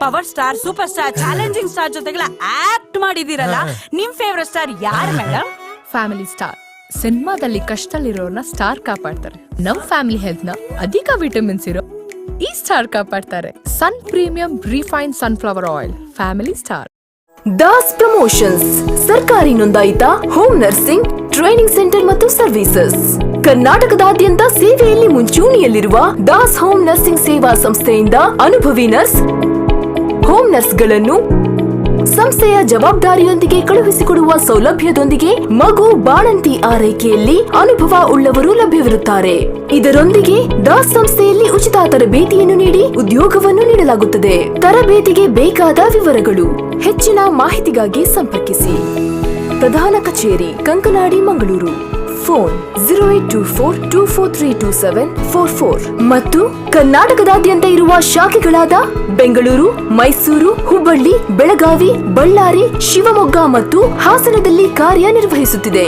Power star, super star, challenging star ಜೊತೆಗೆಲ್ಲ ಆಕ್ಟ್ ಮಾಡಿದಿರಲ್ಲ, ನಿಮ್ ಫೇವರೇಟ್ ಸ್ಟಾರ್ ಯಾರು ಮೇಡಮ್? ಫ್ಯಾಮಿಲಿ ಸ್ಟಾರ್ ಸಿನಿಮಾದಲ್ಲಿ ಕಷ್ಟದಲ್ಲಿರೋರ್ನ ಸ್ಟಾರ್ ಕಾಪಾಡ್ತಾರೆ, ನಮ್ ಫ್ಯಾಮಿಲಿ ಹೆಲ್ತ್ ನ ಅಧಿಕ ವಿಟಮಿನ್ಸ್ ಇರೋ ಈ star ಕಾಪಾಡ್ತಾರೆ. Sun premium refine sunflower oil, family star. Das promotions ಸರ್ಕಾರಿ ನೋಂದಾಯಿತ ಹೋಮ್ ನರ್ಸಿಂಗ್ ಟ್ರೈನಿಂಗ್ ಸೆಂಟರ್ ಮತ್ತು ಸರ್ವಿಸಸ್. ಕರ್ನಾಟಕದಾದ್ಯಂತ ಸೇವೆಯಲ್ಲಿ ಮುಂಚೂಣಿಯಲ್ಲಿರುವ ದಾಸ್ ಹೋಮ್ ನರ್ಸಿಂಗ್ ಸೇವಾ ಸಂಸ್ಥೆಯಿಂದ ಅನುಭವಿ ನರ್ಸ್, ಹೋಮ್ ನರ್ಸ್ಗಳನ್ನು ಸಂಸ್ಥೆಯ ಜವಾಬ್ದಾರಿಯೊಂದಿಗೆ ಕಳುಹಿಸಿಕೊಡುವ ಸೌಲಭ್ಯದೊಂದಿಗೆ ಮಗು ಬಾಣಂತಿ ಆರೈಕೆಯಲ್ಲಿ ಅನುಭವ ಉಳ್ಳವರು ಲಭ್ಯವಿರುತ್ತಾರೆ. ಇದರೊಂದಿಗೆ ದಾಸ್ ಸಂಸ್ಥೆಯಲ್ಲಿ ಉಚಿತ ತರಬೇತಿಯನ್ನು ನೀಡಿ ಉದ್ಯೋಗವನ್ನು ನೀಡಲಾಗುತ್ತದೆ. ತರಬೇತಿಗೆ ಬೇಕಾದ ವಿವರಗಳು ಹೆಚ್ಚಿನ ಮಾಹಿತಿಗಾಗಿ ಸಂಪರ್ಕಿಸಿ. ಪ್ರಧಾನ ಕಚೇರಿ ಕಂಕನಾಡಿ, ಮಂಗಳೂರು. ಫೋನ್ 0824 2432744 ಮತ್ತು ಕರ್ನಾಟಕದಾದ್ಯಂತ ಇರುವ ಶಾಖೆಗಳಾದ ಬೆಂಗಳೂರು, ಮೈಸೂರು, ಹುಬ್ಬಳ್ಳಿ, ಬೆಳಗಾವಿ, ಬಳ್ಳಾರಿ, ಶಿವಮೊಗ್ಗ ಮತ್ತು ಹಾಸನದಲ್ಲಿ ಕಾರ್ಯನಿರ್ವಹಿಸುತ್ತಿದೆ.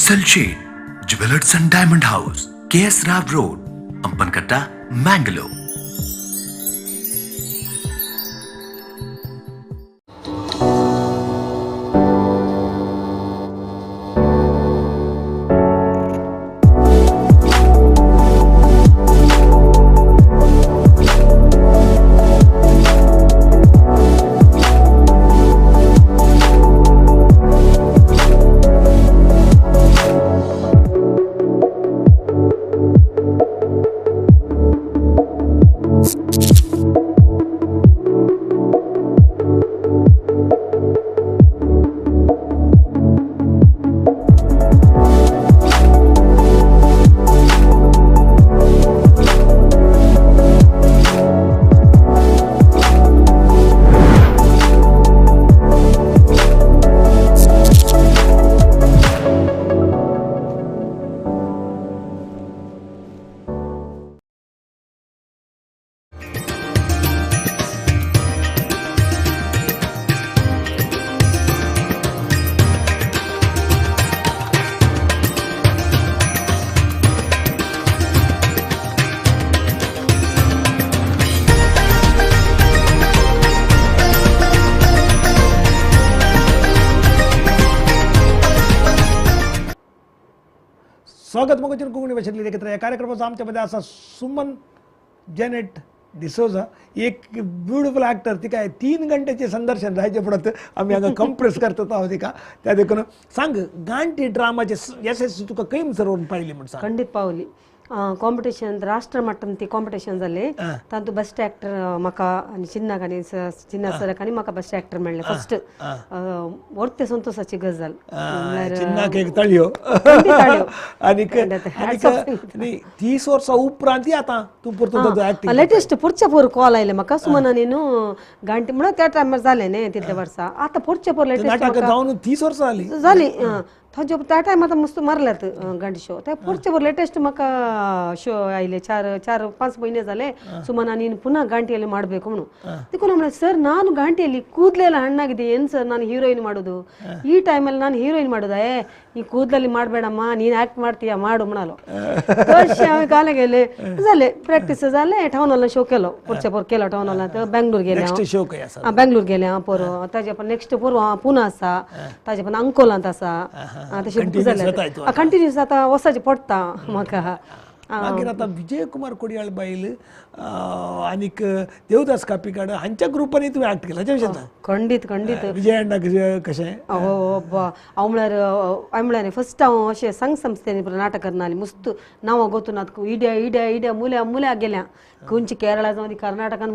SL Shade, Jewelers and Diamond House, KS Rao Road, Ampankatta, Mangalore. स्वागत मोगाचेर कोंकणी भाशेंतली एकत्र ह्या कार्यक्रमाचो आमच्या मदें आसा सुमन जेनेट डिसोजा, एक ब्युटिफूल एक्टर. तिका 3 घंट्याचें संदर्शन जायचें पडत आमी हांगा कंप्रेस करतात हांव तिका. त्या देखून सांग, गांठी ड्रामाचे येस तुका खंय सर व्हरून पायली म्हण सांग. खंडीत पावली. कॉम्पिटिशन राष्ट्र मट्टन ती कॉम्पिटिशन जाले तातूंत बेस्ट एक्टर म्हाका आनी चिन्नाक आनी चिन्ना सराक आनी म्हाका बेस्ट एक्टर मेळ्ळें फर्स्ट. वर्ते संतोषाची गजाल चिन्नाक एक ताळयो आनीक 30 वर्सां उपरांत आतां तूं परतून एक्टिंग लेटेस्ट पुरच्या पोर कॉल आयले म्हाका सुमना न्हू गांठी म्हणून त्या टायमार जालें न्ही तितले वर्सां आतां पुरच्या पोर लेटेस्ट जावन 30 वर्सां जालीं जालीं ताज्या त्या टायमार आतां मस्त मारल्यात गांठी शो त्या पुरच्या पोर लेटेस्ट म्हाका शो आयले 4 4 5 म्हयने जाले ಸುಮನ ನೀನು ಪುನಃ ಗಾಂಟಿಯಲ್ಲಿ ಮಾಡಬೇಕು म्हणून ತಿಕ್ಕು ನಮ್ಮ ಸರ್ ನಾನು ಗಾಂಟಿಯಲ್ಲಿ ಕೂದಲೆಲ್ಲ ಹಣ್ಣಾಗಿದೆ ಏನು ಸರ್ ನಾನು ಹೀರೋಯಿನ್ ಮಾಡೋದು ಈ ಟೈಮಲ್ಲಿ ನಾನು ಹೀರೋಯಿನ್ ಮಾಡೋದಾ ಏ ನೀ ಕೂದಲಲ್ಲಿ ಮಾಡಬೇಡಮ್ಮ ನೀನು ಆ್ಯಕ್ಟ್ ಮಾಡ್ತೀಯ ಮಾಡು म्हणालो काले गेले जाले प्रॅक्टीस जाले टाउन हॉलान शो केलो पुढच्या पोर केलो टाउन हॉलांत बेंगलोर गेले हांव बेंगलोर गेले हांव पोर ताजे पण नेक्स्ट पोर पुना आसा ताजे पण अंकोलांत आसा तशें जालें कंटिन्यूस आतां वचपाचें पडटा म्हाका. मागीर आतां विजय कुमार कोडियाळ बायल आनीक देवदास कापिकाड हांच्या ग्रुपांनी तुवें एक्ट केला हाच्या विशय खंडीत खंडीत विजय अण्णा कशें हो हांव म्हळ्यार हांवें म्हळ्यार फर्स्ट हांव अशें संघ संस्थेन नाटक करनाली मस्त नांवां गोतूनात इड्या इड्या इड्या मुल्या मुल्या गेल्या खंयची केरळा जावं कर्नाटकान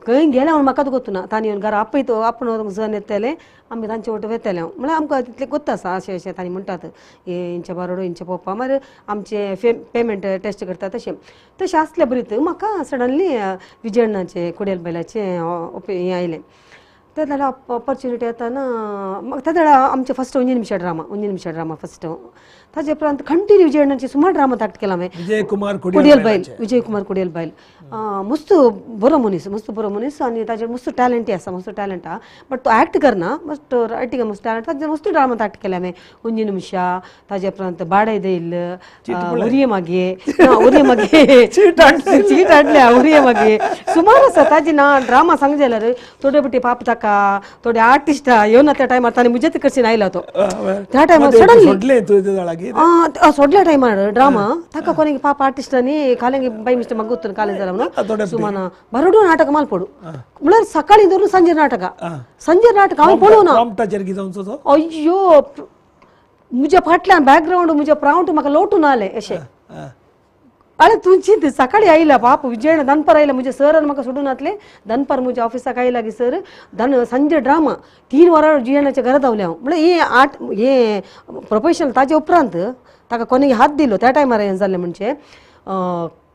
खंय गेल्या म्हूण म्हाकाच गोतू ना तांणी येवन घरा आपयतो आपूण जण येतले आमी तांचे वटेन वेतले हांव म्हळ्यार आमकां तितलें गोत्त आसा अशें अशें तांणी म्हणटात हेंच्या बारोडो हेंच्या पप्पा मागीर आमचे पेमेंट टेस्ट करता तशें तशें आसल्या बरीत म्हाका सडनली विजय अण्णाचें कोडियल बैलाचें हें आयलें ते जाल्यार ऑपॉर्च्युनिटी येताना ते जाल्यार आमचें फर्स्ट उंजी निमिशा ड्रामा उंजी निमिशा ड्रामा फर्स्ट ताजे उपरांत कंटिन्यू विजय अण्णाचे सुमार ड्रामा एक्ट केला हांवें. विजय कुमार कोडियल बैल विजय कुमार कोडियल बैल मस्त बरो मनीस मस्त बरो मनीस आनी ताजेर मस्त टॅलंटय आसा मस्त टॅलंट आहा बट तो एक्ट करना मस्त रायटिंग मस्त टॅलंट ताजेर मस्त ड्रामा एक्ट केला हांवें उंजी निमिशा ताजे उपरांत बाडे देईल उरिये मागे उरिये मागे चीट हाडल्या उरिये मागे सुमार आसा ताजी ना ड्रामा सांग जाल्यार थोडे बिटे पाप ताका थोडे आर्टिस्ट येवन त्या टायमार ताणें म्हजेच कडच्यान आयला तो त्या टायमार सडनली सोडल्या टायमार ड्रामा ताका कोणी पाप आर्टिस्टांनी कालेंगे बाय मिस्टर म्हाका गोत्तून कालें जाला म्हणून सुमाना बरोडू नाटक मालपोडू म्हळ्यार सकाळी धरून संजे नाटकां संजे नाटक हांवें पळोवना अय्यो म्हज्या फाटल्यान बॅकग्रावंड म्हज्या प्रावंट म्हाका लोटून आलें अशें अरे तूं चिंत सकाळी आयला बाप विजय दनपार आयला म्हजे सरान म्हाका सोडून घातले दनपार म्हज्या ऑफिसाक आयला की सर दन संजे ड्रामा 3 वरां जियणाच्या घरा धांवलें हांव म्हळ्यार हे आर्ट हे प्रोफेशनल ताजे उपरांत ताका कोणीय हात दिलो त्या टायमार हें जालें म्हणजे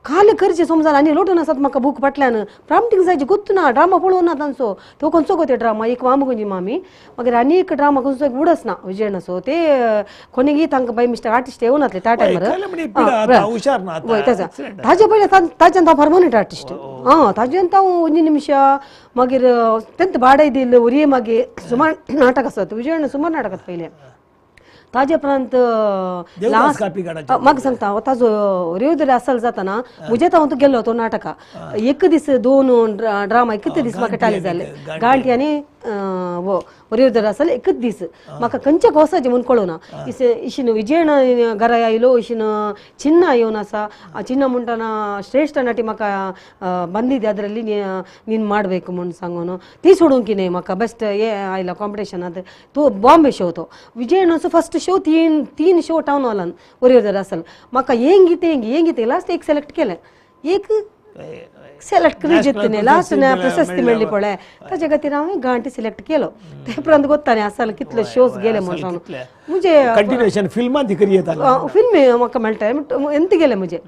काल करचें समजाल आनी लोटून आसात म्हाका बूक फाटल्यान प्रामटींग जायची गोत्तू ना ड्रामा पळोवना ना तांचो तो खंयचो गो ते ड्रामा एक मामुगुंजी मामी मागीर आनी एक ड्रामा खंयचो एक उडस ना विजयणाचो ते कोणीय तांकां बाय मिस्टर आर्टिस्ट येवन नासले त्या टायमार वय ताजा ताजे पयलें ताज्यान हांव परमनंट आर्टिस्ट आं ताज्यान हांव उंजी निमिशा मागीर तेंत भाडें दिल उरिये मागीर सुमार नाटक आसात विजयण सुमार नाटक आसात पयलें ताजे उपरांत म्हाका सांगता ताजो रेवदर असल जाताना म्हजे हांव गेल्लो तो नाटका एक दीस 2 ड्रामा एकच दीस म्हाका टाली जाले गांठी आनी रेवदर असल एकच दीस म्हाका खंयच्या वचपाचें म्हूण कळना इशीन विजयण घरा आयलो इशीन चिन्ना येवन आसा चिन्ना म्हणटाना श्रेष्ठ नटी म्हाका ಬಂದಿದೆ ಅದರಲ್ಲಿ ನೀನು ಮಾಡಬೇಕು म्हूण सांगून ती सोडूंक की न्ही म्हाका बेस्ट हे आयला कॉम्पिटिशनांत तो बॉम्बे शो तो विजयणाचो फर्स्ट शो 3 शो टावन हॉलान वरेर असल म्हाका हेंगी तेंगी हेंगी ते लास्ट एक सिलेक्ट केलें एक सिलेक्ट करी लास्ट प्रशस्ती मेळ्ळी पळय ताजे खातीर हांवें गांठी सिलेक्ट केलो ते उपरांत गोत्तालें असल कितले शोज गेले म्हणून म्हणजे कंटिन्युएशन फिल्मां ती करी येता फिल्म म्हाका मेळटा एंत गेलें म्हणजे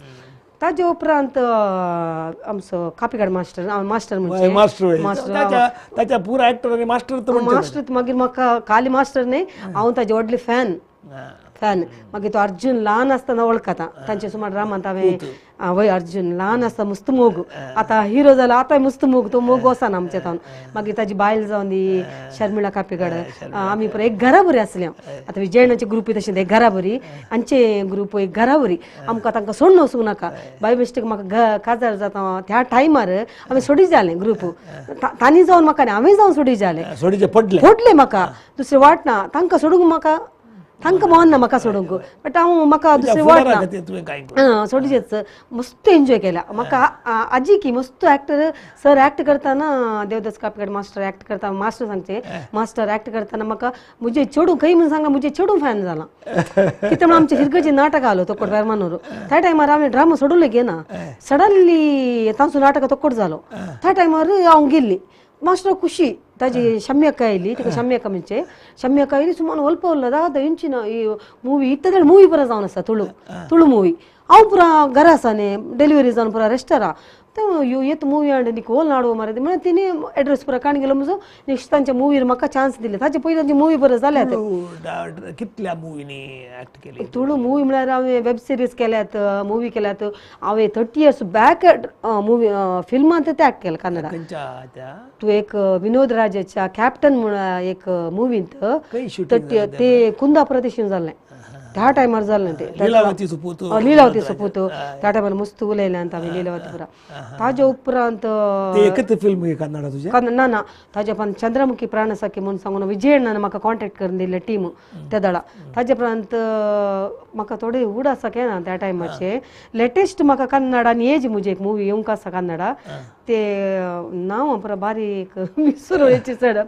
ताजे उपरांत आमचो कापिकाड मास्टर मास्टर म्हणजे मास्टर ताच्या पुरा एक्टर आनी मास्टर मास्टर मागीर म्हाका काली मास्टर न्ही हांव ताजे व्हडले फॅन फॅन मागीर तो अर्जुन ल्हान आसतना वळखता तांचे सुमार ड्रामांत हांवें वय अर्जुन ल्हान आसता मस्त मोग आतां हिरो जाला आतां मस्त मोग तो मोग वचना आमच्या तावन मागीर ताजी बायल जावन दी शर्मिळा कापेगड आमी पळय एक घरा बरी आसले आतां विजयणाचे ग्रुप तशें एक घरा बरी आमचे ग्रुप एक घरा बरी आमकां तांकां सोडून वचूंक नाका बाय मिस्टेक म्हाका काजार जाता त्या टायमार आमी सोडी जालें ग्रुप तांणी जावन म्हाका न्ही हांवें जावन सोडी जालें पडलें म्हाका दुसरें वाट ना तांकां सोडूंक म्हाका तांकां मोहन ना म्हाका सोडूंक बट हांव म्हाका दुसरें वाट ना सोडचेच मस्त एन्जॉय केला म्हाका आजी की मस्त एक्टर सर एक्ट करताना देवदास कापिकाड मास्टर एक्ट करता मास्टर सांगचे मास्टर एक्ट करताना म्हाका मुझे चेडूं खंय म्हूण सांगा मुझे चेडूं फॅन जाला कितें म्हणून आमचे फिरगजी नाटक आलो तोकोट वेरमानूर त्या टायमार हांवें ड्रामा सोडून घेना सडनली तांचो नाटक तोकोट जालो त्या टायमार हांव गेल्ली मास्टर खुशी ताजी शम्यक्का आयली तिका शम्यक्का म्हणजे शम्यक्का आयली सुमार अल्प उरला 10 इंचिन ही मूवी इतले मूवी पुरा जावन आसा तुळू तुळू मूवी हांव पुरा घरा आसा न्ही डिलिव्हरी जावन पुरा रेस्टरा ते येत मूवी हाड नी कोल नाडो मारे म्हणून तिने एड्रेस पुरा काण गेलो म्हजो नेक्स्ट तांच्या मुवीर म्हाका चान्स दिले ताचे पयलीं तांची मूवी बरें जाल्यात कितल्या मुवींनी एक्ट केली तुळू मूवी म्हळ्यार हांवें वेब सिरीज केल्यात मूवी केल्यात हांवें 30 इयर्स बॅक मूवी फिल्मांत ते एक्ट केलें कन्नडा तूं एक विनोद राजाच्या कॅप्टन म्हूण एक मुवींत ते कुंदापुरा ते जाल्लें त्या टायमार जाल्लें ते लीलावती सुपूत लीलावती सुपूत त्या टायमार मस्त उलयलें आमी लीलावती पुरा ताजे उपरांत एकच फिल्म कन्नडा तुजें ना ना ताजे उपरांत चंद्रमुखी प्राणसखी म्हूण सांगून विजय अण्णान म्हाका कॉन्टेक्ट करून दिल्ले टीम त्या दळा ताजे उपरांत म्हाका थोडे उड आसा केना त्या टायमाचे लेटेस्ट म्हाका कन्नडा आनी एज म्हजी एक मुवी येवंक आसा कन्नडा ते नांव पुरा बारीक विसरून चड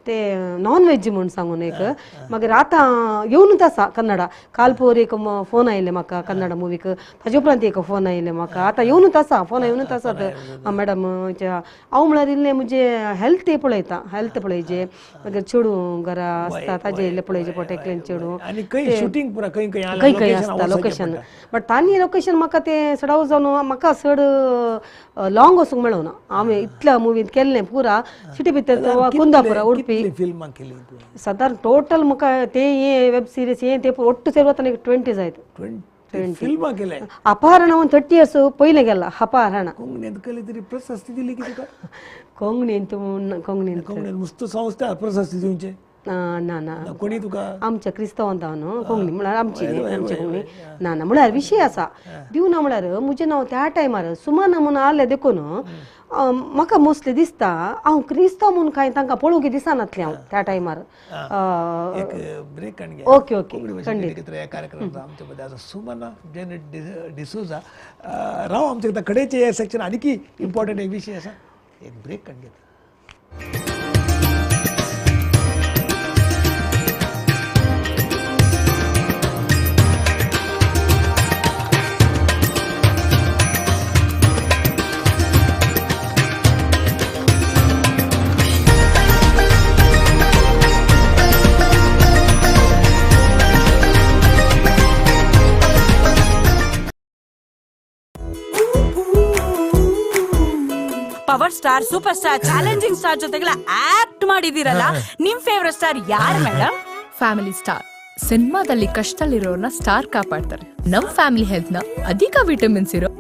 ते नॉन वेज म्हूण सांगून एक मागीर आतां येवनूच आसा कन्नडा काल पोर एक फोन आयले म्हाका कन्नडा मुवीक ताजे उपरांत एक फोन आयले म्हाका आतां येवनूच आसा फोन येवनूच आसात मॅडम हांव म्हळ्यार इल्लें म्हजें हेल्थ पळयता हेल्थ पळयचे मागीर चेडूं घरा आसता ताजें इल्लें पळयचें पडटा एकलें चेडूं खंय खंय आसता लोकेशन बट तांणी लोकेशन म्हाका तें सडाव जावन म्हाका चड लॉंग वचूंक मेळना हांवें इतल्या मुवींत केल्लें पुरा सिटी भितर कुंदापुरा उडपी फिल्मां केली सादारण टोटल म्हाका ते हे वेब सिरीज हे ते ಒಟ್ಟು ಸೇರುವ ತನಕ 20 जायत 20 फिल्मां केले अपहरण हांव 30 इयर्स पयलें गेला अपहरण कोंकणींत केली तरी प्रशस्ती दिली की तुका कोंकणींत कोंकणींत कोंकणींत मस्त संस्था प्रशस्ती दिवचे ना ना कोणी तुका आमच्या क्रिस्तांवांत न्हू कोंकणी म्हळ्यार आमची आमची कोंकणी ना ना म्हळ्यार विशय आसा दिवना म्हळ्यार म्हजें नांव त्या टायमार सुमना म्हूण आसलें देखून म्हाका मोस्टली दिसता हांव क्रिस्तांव म्हूण कांय तांकां पळोवंक दिसनातलें हांव त्या टायमार ब्रेक ओके ओके खंडीत कार्यक्रम आमच्या मध्ये आसा सुमना जेनेट डिसोजा राव आमच्या कडेचे सेक्शन आनी इम्पॉर्टंट एक विशय आसा एक ब्रेक काडून घेता. Power star, super star, challenging star ಜೊತೆಗೆಲ್ಲ ಆಕ್ಟ್ ಮಾಡಿದಿರಲ್ಲ, ನಿಮ್ ಫೇವರೇಟ್ ಸ್ಟಾರ್ ಯಾರು ಮೇಡಮ್? ಫ್ಯಾಮಿಲಿ ಸ್ಟಾರ್ ಸಿನಿಮಾದಲ್ಲಿ ಕಷ್ಟದಲ್ಲಿರೋರ್ನ ಸ್ಟಾರ್ ಕಾಪಾಡ್ತಾರೆ. ನಮ್ ಫ್ಯಾಮಿಲಿ ಹೆಲ್ತ್ ನ ಅಧಿಕ ವಿಟಮಿನ್ಸ್ ಇರೋ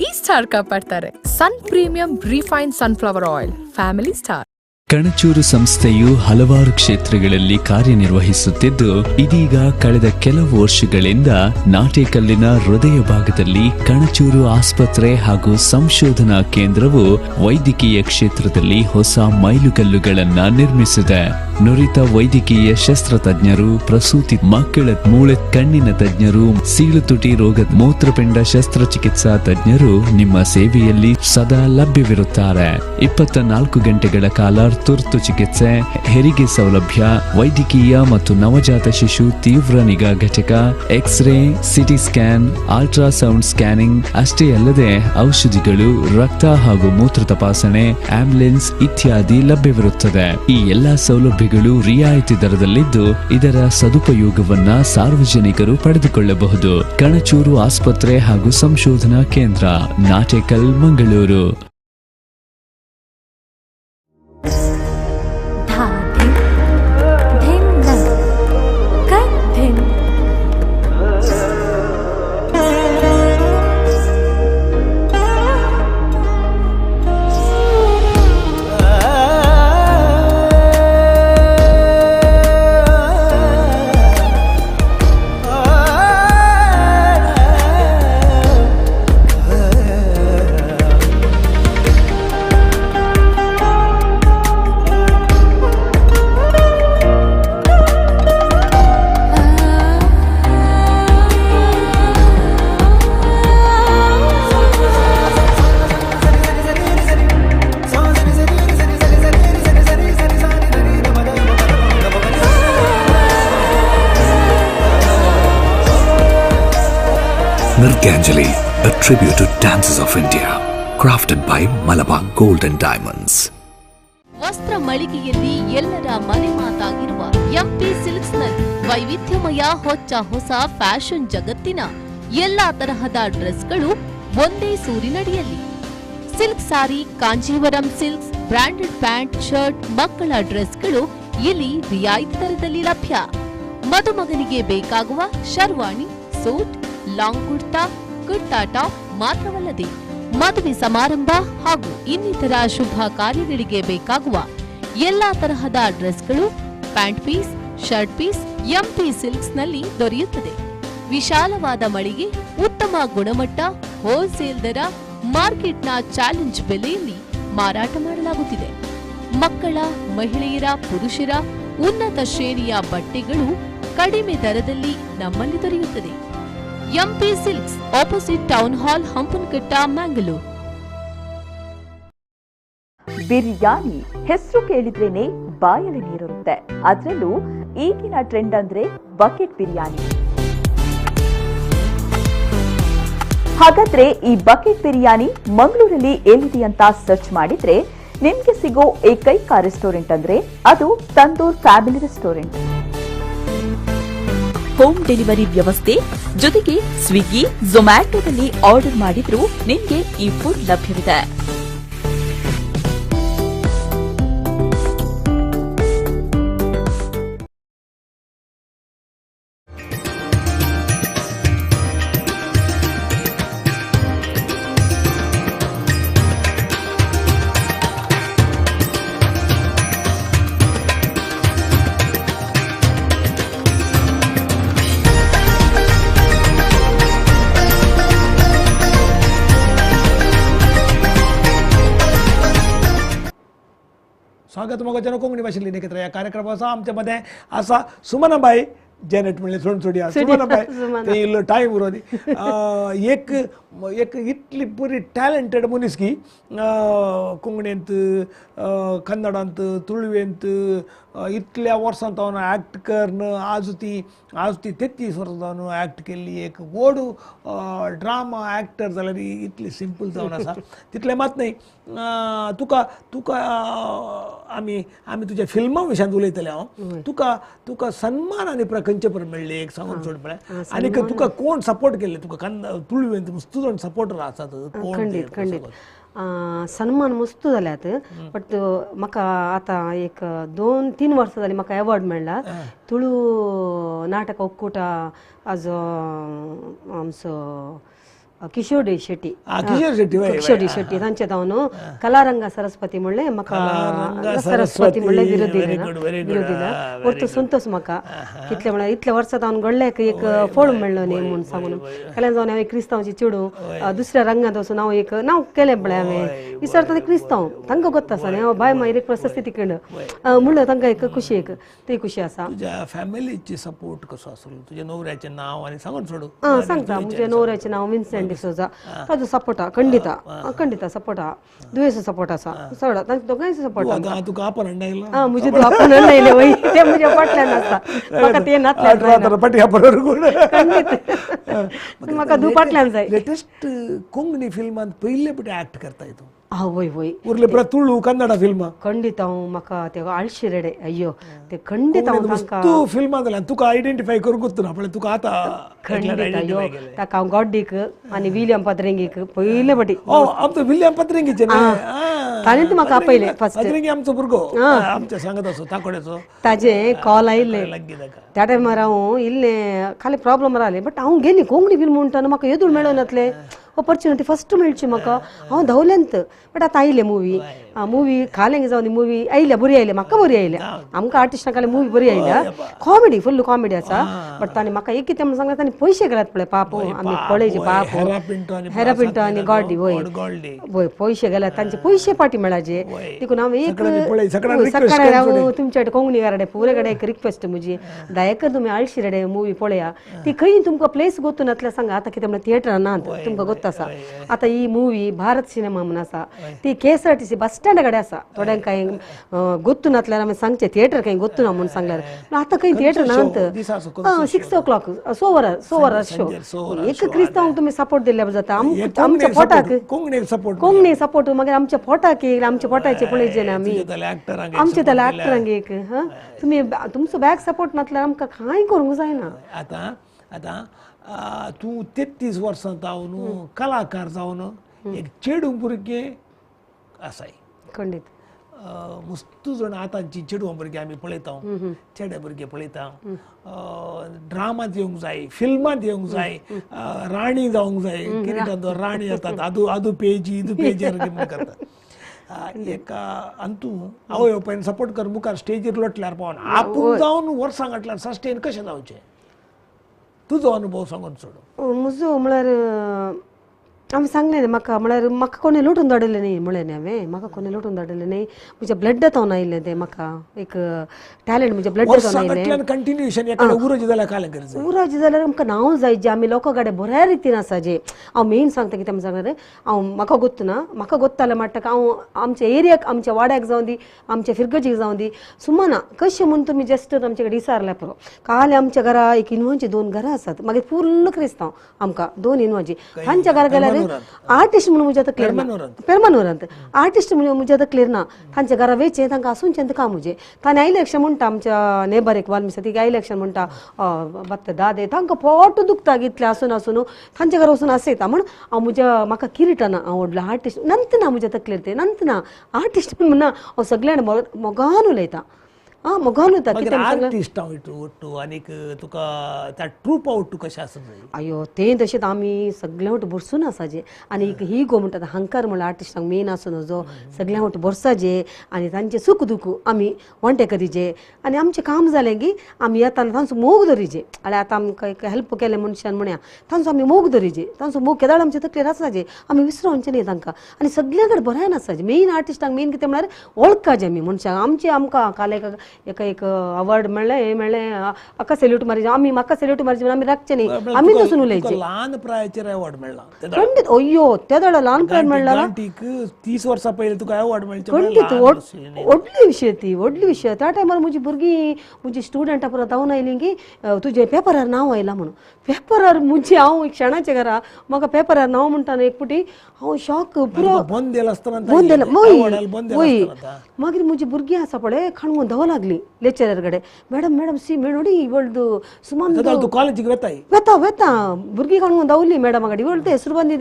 ಈ star ಕಾಪಾಡ್ತಾರೆ. Sun premium refine sunflower oil, family star. Kanachur ಸಂಸ್ಥೆಯು ಹಲವಾರು ಕ್ಷೇತ್ರಗಳಲ್ಲಿ ಕಾರ್ಯನಿರ್ವಹಿಸುತ್ತಿದ್ದು, ಇದೀಗ ಕಳೆದ ಕೆಲವು ವರ್ಷಗಳಿಂದ ನಾಟೇಕಲ್ಲಿನ ಹೃದಯ ಭಾಗದಲ್ಲಿ ಕಣಚೂರು ಆಸ್ಪತ್ರೆ ಹಾಗೂ ಸಂಶೋಧನಾ ಕೇಂದ್ರವು ವೈದ್ಯಕೀಯ ಕ್ಷೇತ್ರದಲ್ಲಿ ಹೊಸ ಮೈಲುಗಲ್ಲುಗಳನ್ನು ನಿರ್ಮಿಸಿದೆ. ನುರಿತ ವೈದ್ಯಕೀಯ ಶಸ್ತ್ರತಜ್ಞರು, ಪ್ರಸೂತಿ, ಮಕ್ಕಳ ಮೂಳೆ, ಕಣ್ಣಿನ ತಜ್ಞರು, ಸೀಳುತುಟಿ ರೋಗ, ಮೂತ್ರಪಿಂಡ ಶಸ್ತ್ರಚಿಕಿತ್ಸಾ ತಜ್ಞರು ನಿಮ್ಮ ಸೇವೆಯಲ್ಲಿ ಸದಾ ಲಭ್ಯವಿರುತ್ತಾರೆ. 24 ಗಂಟೆಗಳ ಕಾಲ ತುರ್ತು ಚಿಕಿತ್ಸೆ, ಹೆರಿಗೆ ಸೌಲಭ್ಯ, ವೈದ್ಯಕೀಯ ಮತ್ತು ನವಜಾತ ಶಿಶು ತೀವ್ರ ನಿಗಾ ಘಟಕ, x-ray, CT scan, ultrasound scanning ಅಷ್ಟೇ ಅಲ್ಲದೆ ಔಷಧಿಗಳು, ರಕ್ತ ಹಾಗೂ ಮೂತ್ರ ತಪಾಸಣೆ, ಆಂಬ್ಯುಲೆನ್ಸ್ ಇತ್ಯಾದಿ ಲಭ್ಯವಿರುತ್ತದೆ. ಈ ಎಲ್ಲಾ ಸೌಲಭ್ಯಗಳು ರಿಯಾಯಿತಿ ದರದಲ್ಲಿದ್ದು ಇದರ ಸದುಪಯೋಗವನ್ನ ಸಾರ್ವಜನಿಕರು ಪಡೆದುಕೊಳ್ಳಬಹುದು. ಕಣಚೂರು ಆಸ್ಪತ್ರೆ ಹಾಗೂ ಸಂಶೋಧನಾ ಕೇಂದ್ರ, ನಾಟೇಕಲ್, Mangaluru. Nrityanjali, a tribute to dances of India, crafted by Malabar Gold and Diamonds. ವಸ್ತ್ರ ಮಳಿಗೆಯಲ್ಲಿ ಎಲ್ಲರ ಮನೆ ಮಾತಾಗಿರುವ ಎಂಪಿ ಸಿಲ್ಕ್ಸ್ನಲ್ಲಿ ವೈವಿಧ್ಯಮಯ ಹೊಚ್ಚ ಹೊಸ ಫ್ಯಾಷನ್ ಜಗತ್ತಿನ ಎಲ್ಲಾ ತರಹದ ಡ್ರೆಸ್ಗಳು ಒಂದೇ ಸೂರಿನಡಿಯಲ್ಲಿ. Silk sari, Kanjeevaram silks, branded pant, shirt, ಮಕ್ಕಳ ಡ್ರೆಸ್ಗಳು ಇಲ್ಲಿ ರಿಯಾಯಿತಿ ದರದಲ್ಲಿ ಲಭ್ಯ. ಮದುಮಗನಿಗೆ ಬೇಕಾಗುವ sherwani, suit, long kurta, kurta top ಮಾತ್ರವಲ್ಲದೆ ಮದುವೆ ಸಮಾರಂಭ ಹಾಗೂ ಇನ್ನಿತರ ಶುಭ ಕಾರ್ಯಗಳಿಗೆ ಬೇಕಾಗುವ ಎಲ್ಲಾ ತರಹದ ಡ್ರೆಸ್ಗಳು, pant piece, shirt piece MP ಸಿಲ್ಕ್ಸ್ನಲ್ಲಿ ದೊರೆಯುತ್ತದೆ. ವಿಶಾಲವಾದ ಮಳಿಗೆ, ಉತ್ತಮ ಗುಣಮಟ್ಟ, ಹೋಲ್ಸೇಲ್ ದರ, ಮಾರ್ಕೆಟ್ನ ಚಾಲೆಂಜ್ ಬೆಲೆಯಲ್ಲಿ ಮಾರಾಟ ಮಾಡಲಾಗುತ್ತಿದೆ. ಮಕ್ಕಳ, ಮಹಿಳೆಯರ, ಪುರುಷರ ಉನ್ನತ ಶ್ರೇಣಿಯ ಬಟ್ಟೆಗಳು ಕಡಿಮೆ ದರದಲ್ಲಿ ನಮ್ಮಲ್ಲಿ ದೊರೆಯುತ್ತದೆ. MP silks, opposite town hall, Hampankatta, Mangalore. Biryani ಹೆಸರು ಕೇಳಿದ್ರೇನೆ ಬಾಯಲ್ಲಿ ನೀರಿರುತ್ತೆ. ಅದರಲ್ಲೂ ಈಗಿನ ಟ್ರೆಂಡ್ ಅಂದ್ರೆ ಬಕೆಟ್ ಬಿರಿಯಾನಿ. ಹಾಗಾದ್ರೆ ಈ ಬಕೆಟ್ ಬಿರಿಯಾನಿ ಮಂಗಳೂರಲ್ಲಿ ಎಲ್ಲಿದೆ ಅಂತ ಸರ್ಚ್ ಮಾಡಿದ್ರೆ ನಿಮ್ಗೆ ಸಿಗೋ ಏಕೈಕ ರೆಸ್ಟೋರೆಂಟ್ ಅಂದ್ರೆ ಅದು Tandoor family restaurant. Home delivery ವ್ಯವಸ್ಥೆ ಜೊತೆಗೆ ಸ್ವಿಗ್ಗಿ, ಝೊಮ್ಯಾಟೊದಲ್ಲಿ ಆರ್ಡರ್ ಮಾಡಿದ್ರೂ ನಿಮಗೆ ಈ ಫುಡ್ ಲಭ್ಯವಿದೆ. स्वागत मोगाच्यानो कोंकणी भाशेंतली नेकेत्र ह्या कार्यक्रमा आसा. आमच्या मदें आसा सुमनाबाई जेनेट म्हणलें सोडून सोडया सुमनाबाई ते इल्लो टायम उरो दी. एक एक इतली बरी टॅलंटेड मनीस की कोंकणींत, कन्नडांत, तुळवेंत इतल्या वर्सां जावन एक्ट करून आज ती 33 वर्सां जावन एक्ट केल्ली एक व्हड ड्रामा एक्टर जाल्यार इतली सिंपल जावन आसा. तितलें मात न्हय, तुका तुका आमी आमी तुज्या फिल्मां विशयांत उलयतले हांव. तुका तुका सन्मान आनी खंयचे पर मेळ्ळी एक सांगून सोड पळय. आनी तुका कोण सपोर्ट केल्ले? तुका तुळवेंत मस्त जाण सपोर्टर आसात. खंडीत खंडीत सन्मान मस्त जाल्यात. बट म्हाका आतां एक 2-3 वर्सां जालीं म्हाका एवॉर्ड मेळ्ळा. तुळू नाटक ಒಕ್ಕೂಟ आजो आमचो किशोर डी शेट्टी, किशोर डी शेट्टी तांचे जावन कलारंग सरस्वती म्हणलें म्हाका सरस्वती म्हणलें विरोध दिला. वर्तू संतोष म्हाका कितले म्हळ्यार इतले वर्सां जावन घडल्याक एक फळ मेळ्ळो न्ही म्हूण सांगून. कल्याण जावन हांवें क्रिस्तांवची चेडूं दुसऱ्या रंगांत वचून हांव एक नांव केलें पळय हांवें विसरता तें क्रिस्तांव तांकां गोत्त आसा न्ही. हांव बाय मागीर एक प्रशस्ती तिकडं म्हणलं तांकां एक खुशी, एक ती खुशी आसा. तुज्या फॅमिलीची सपोर्ट कसो आसलो? तुज्या नवऱ्याचें नांव आनी सांगून सोडू. आं सांगता. म्हज्या नवऱ्याचें नांव विन्सेंट डिसोजा. ताजो सपोर्ट आहा, खंडीत खंडीत सपोर्ट आहा. दुयेंसो सपोर्ट आसा चड, तांचे दोगांयचो सपोर्ट आसा. तुका आपण आयलो? आं म्हजें तूं आपण आयलें वय, तें म्हज्या फाटल्यान आसता. म्हाका तें नातल्यान खंडीत म्हाका धूव फाटल्यान जाय. लेटेस्ट कोंकणी फिल्मांत पयले पटे एक्ट करताय तूं? आं वय वय. उरले परत तुळू कन्नडा फिल्मां? खंडीत हांव म्हाका ते आळशी रेडे अय्यो ते खंडीत हांव तांकां तूं फिल्मां जाल्यार तुका आयडेंटिफाय करूंक ना पळय तुका आतां खंडीत अय्यो ताका हांव गॉड्डीक आनी विलियम पत्रेंगीक पयले पटी. आमचो विलियम पत्रेंगीचें ताणें म्हाका आपयलें फर्स्ट. पत्रेंगी आमचो भुरगो आमच्या सांगत आसो ताकोड्याचो. ताजें कॉल आयिल्लें त्या टायमार हांव इल्लें खाली प्रॉब्लम रावलें. बट हांव गेली कोंकणी फिल्म म्हणटा म्हाका येदूळ मेळनातलें. ऑपॉर्च्युनिटी फस्ट मेळची म्हाका हांव धांवलेंत. बट आतां आयलें मुवी मुवी खालें जावन मुवी आयल्या बरी आयल्या म्हाका बरी आयल्या. आमकां आर्टिस्टांक खाली मुवी बरी आयल्या. कॉमेडी फुल्ल कॉमेडी आसा. बट ताणें म्हाका एक कितें म्हणून सांगलें, ताणें पयशे गेल्यात पळय पाप आमी पळयचे पाप हेरा पिंटो आनी गॉडी वय वय पयशे गेल्यात तांचे पयशे फाटी मेळाचे. देखून हांव एक सकाळी हांव तुमच्या कोंकणी गाराडे पुरे कडेन एक रिक्वेस्ट म्हजी दयाकर तुमी आळशी रेडे मुवी पळया. ती खंय तुमकां प्लेस गोतून नातल्यार सांगा. आतां कितें म्हणल्यार थिएटरां नात तुमकां गोत्त आसा. आतां ही मुवी भारत सिनेमा म्हूण आसा ती KSRTC bus स्टँडा कडेन आसा थोड्यांक कांय गोत्तू नातल्यार आमी सांगचें थिएटर कांय गोत्तू ना म्हूण सांगल्यार आतां खंय थिएटर ना 6 o'clock 6 वरां 6 वरां शो एक क्रिस्तांवांक तुमी सपोर्ट दिल्यार जाता आमच्या पोटाक कोंकणी सपोर्ट मागीर आमच्या पोटाक एक आमच्या पोटाचे पळयचे न्ही आमी आमच्या जाल्यार एक्टरांक एक हां तुमी तुमचो बॅक सपोर्ट नातल्यार आमकां कांय करूंक जायना. आतां आतां तूं 33 वर्सां जावन कलाकार जावन एक चेडूं भुरगें आसाय खंडीत मस्तू जाण आतांची चेडवां भुरगीं आमी पळयता चेडे भुरगे पळयता ड्रामांत येवंक जाय फिल्मांत येवंक जाय राणी जावंक जाय किरिटांत राणी येतात आदू आदू पेजी इदू पेजी म्हूण करतात एका आनी तूं आवय बापायन सपोर्ट कर मुखार स्टेजीर लोटल्यार पावन आपूण जावन वर्सां घातल्यार सस्टेन कशें जावचें तुजो अनुभव सांगून सोड. म्हजो म्हळ्यार आमी सांगलें न्ही म्हाका म्हळ्यार म्हाका कोणें लुटून धाडिल्लें न्ही म्हळें न्ही हांवें म्हाका कोणें लुटून धाडिल्लें न्ही म्हज्या ब्लडांत हांव आयिल्लें तें म्हाका एक टॅलंट म्हज्या ब्लडांत आयिल्लें. कंटिन्युएशन उरज जाल्यार उरज जाल्यार आमकां नांव जाय जें आमी लोकां कडेन बऱ्या रितीन आसा जें हांव मेन सांगता कितें सांगणार हांव म्हाका गोत्त ना म्हाका गोत्तालें म्हणटा हांव आमच्या एरियाक आमच्या वाड्याक जावं दी आमच्या फिरगजीक जावं दी सुमाना कशें म्हूण तुमी जस्ट आमचे कडेन विचारल्यार पुरो. काल आमच्या घरा एक इनवांची 2 घरां आसात मागीर फुल्ल क्रिस्तांव आमकां 2 इनवांची तांच्या घरा गेल्यार आर्टिस्ट म्हणून म्हज्या तकलेर ना पेरमानूरांत आर्टिस्ट म्हणून म्हज्या तकलेर ना तांच्या घरा वेचें तांकां आसूनचें काम म्हजें ताणें आयलें म्हणटा आमच्या नेबर एक वाल्मीसा तिका आयलें म्हणटा बात्त दादे तांकां पोट दुखता इतलें आसून आसून तांच्या घरा वचून आसयता म्हण हांव म्हज्या म्हाका किरिटना हांव व्हडलो आर्टिस्ट नंत ना म्हज्या तकलेर तें नंत ना आर्टिस्ट म्हणून ना हांव सगळ्यां मोगान उलयता आं मोगान उलयता. कितें आर्टिस्ट हांव आनीक तुका त्या ट्रूप आवट कशें आसा अयो तें तशेंच आमी सगळ्या वट बरसून आसा जे आनी एक ही गो म्हणटा हंकार म्हणल्यार आर्टिस्टांक मेन आसून जो सगळ्या वट बरसा जे आनी तांचें सूख दुख आमी वांटे करीजे आनी आमचें काम जालें की आमी येताना तांचो मोग धरीजे आनी आतां आमकां एक हेल्प केलें मनशान म्हणया तांचो आमी मोग धरीजे तांचो मोग केदाळ आमच्या तकलेर आसा जे आमी विसरोवचें न्ही तांकां आनी सगळ्या कडेन बरें आसा जे मेन आर्टिस्टांक मेन कितें म्हळ्यार वळखाचें आमी मनशांक आमचें आमकां काल एक एक अवॉर्ड मेळ्ळें हें मेळ्ळें हाका सॅल्यूट मारीजे आमी म्हाका सॅल्यूट मारीजे आमी राखचें न्ही आमी वचून उलयचें. ल्हान प्रायाचेर अवॉर्ड मेळ्ळा खंडीत अय्यो त्या दडा ल्हान प्राय मेळ्ळा 30 वर्सां पयलीं तुका अवॉर्ड मेळचें खंडीत व्हडली विशय ती व्हडली विशय. त्या टायमार म्हजी भुरगीं म्हजी स्टुडंटां परत धांवन आयलीं की तुजें पेपरार नांव आयलां म्हणून पेपरार म्हजें हांव एक शेणाच्या घरा म्हाका पेपरार नांव म्हणटा एक पुटी हांव शॉक पुरो बंद दिला आसतना बंद दिला वय मागीर म्हजी भुरगीं आसा पळय खाणून धांव लागली लेक्चरर कडेन मॅडम मॅडम सी मेणोडी वळद सुमान कॉलेजीक वेताय वेता वेता भुरगीं काडून धांवली मॅडमा कडेन वळते हेसरू बांदी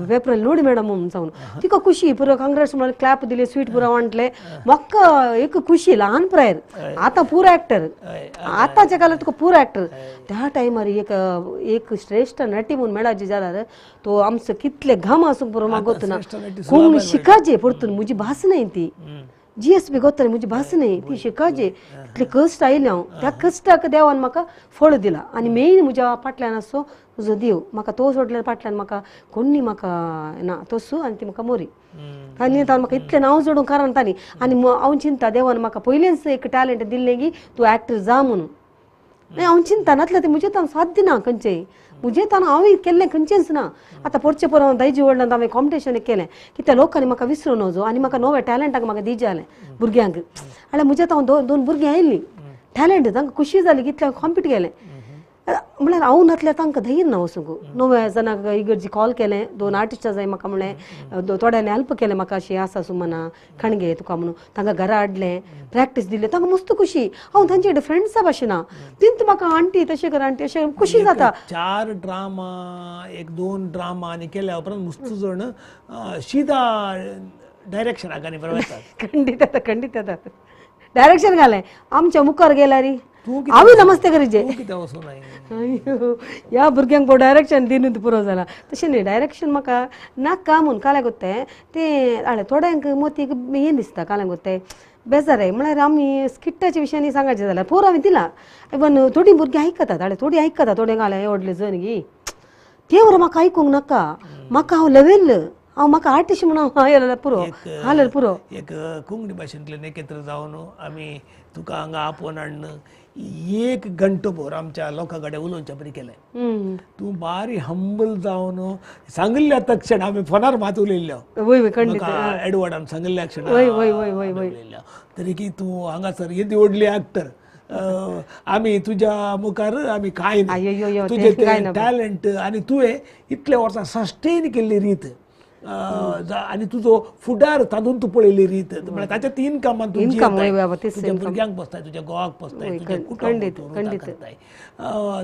पेपर नोडी मॅडम म्हणून सांगून तिका खुशी पुरो काँग्रेस म्हणून क्लॅप दिले स्वीट पुरो वांटले म्हाका एक खुशी ल्हान प्रायर आतां पुरो एक्टर आतांच्या काळार तुका पुरो एक्टर त्या टायमार एक एक श्रेश्ठ नटी म्हणून मेळाची जाल्यार तो आमचो कितले घाम आसूंक पुरो म्हाका गोत्तना कोण शिकाचे परतून म्हजी भास न्हय ती जी एस बी गोत्तली म्हजी भास न्हय ती शिकाचे इतले कश्ट आयले हांव त्या कश्टाक देवान म्हाका फळ दिला आनी मेन म्हज्या फाटल्यान आसो म्हजो देव म्हाका तो सोडल्यार फाटल्यान म्हाका कोणी म्हाका ना तसो आनी ती म्हाका मोरी आनी ताणें म्हाका इतलें नांव जोडूंक कारण तांणी आनी हांव चिंता देवान म्हाका पयलेंच एक टॅलंट दिल्लें की तूं एक्टर जा म्हणून आनी हांव चिंता नातलें तें म्हजें तांकां साध्य ना खंयचेंय म्हजें तांकां हांवें केल्लें खंयचेंच ना. आतां पोरचें पोर हांव दायजी व्हडल्यान हांवें कॉम्पिटिशन केलें की त्या लोकांनी म्हाका विसरून वचो आनी म्हाका नव्या टॅलंटाक म्हाका दिजें जालें भुरग्यांक जाल्यार म्हज्या हांव दोन भुरगीं आयिल्लीं टॅलंट तांकां खुशी जाली की इतलें कॉम्पिट केलें म्हळ्यार हांव नातल्यार तांकां धैर्य ना वचूंक नव्या जाणांक इगर्जी कॉल केलें 2 आर्टिस्टां जाय म्हाका म्हणलें थोड्यांनी हेल्प केलें म्हाका अशें आसा सुमना खणगे तुका म्हणून तांकां घरा हाडलें प्रॅक्टीस दिलें तांकां मस्त खुशी हांव तांचे कडेन फ्रेंड्सा भाशेन ना तिंत म्हाका आंटी तशें कर आंटी अशें खुशी जाता. 4 ड्रामा 1 2 ड्रामा आनी केल्या उपरांत मस्त जण शिदा डायरेक्शनाक आनी बरें वतात खंडीत येता खंडीत येतात डायरेक्शन घालें आमच्या मुखार गेल्यार हांवूय नमस्ते करीचे ह्या भुरग्यांक पळोव डायरेक्शन दिनूच पुरो जाला तशें न्ही डायरेक्शन म्हाका नाका म्हूण काल्याक गोत्तें तें हाडलें थोड्यांक मोतीक हें दिसता काल्याक गोत्तें बेजार म्हळ्यार आमी स्किट्टाच्या विशयांनी सांगाचें जाल्यार पोर हांवें दिला इवन थोडीं भुरगीं आयकतात हाडलें थोडीं आयकतात थोड्यांक हाडलें व्हडलें जण गी तें म्हाका आयकूंक नाका म्हाका हांव लेवेल हांव म्हाका आर्टिस्ट म्हणून हांव आयल्यार पुरो हाल्यार पुरो. एक कोंकणी भाशेंतल्यान एकत्र जावन आमी तुका हांगा आपोवन हाडून एक घंटो भर आमच्या लोकां कडेन उलोवचें बरी केलें. तूं बारी हंबल जावन सांगिल्ल्या तक्षण आमी फोनार मात उलयल्लो एडवर्डान सांगिल्ल्या क्षण उलयल्लो तरी की तूं हांगासर येदी व्हडली एक्टर आमी तुज्या मुखार आमी कांय ना, तुजें तें टॅलंट आनी तुवें इतले वर्सां सस्टेन केल्ली रीत आनी तुजो फुडार तातूंत तूं पळयल्ली रीत म्हळ्यार ताच्या तीन कामान तूं तुज्या भुरग्यांक पोसताय, तुज्या घोवाक पोसताय, तुज्या कुटुंब करताय.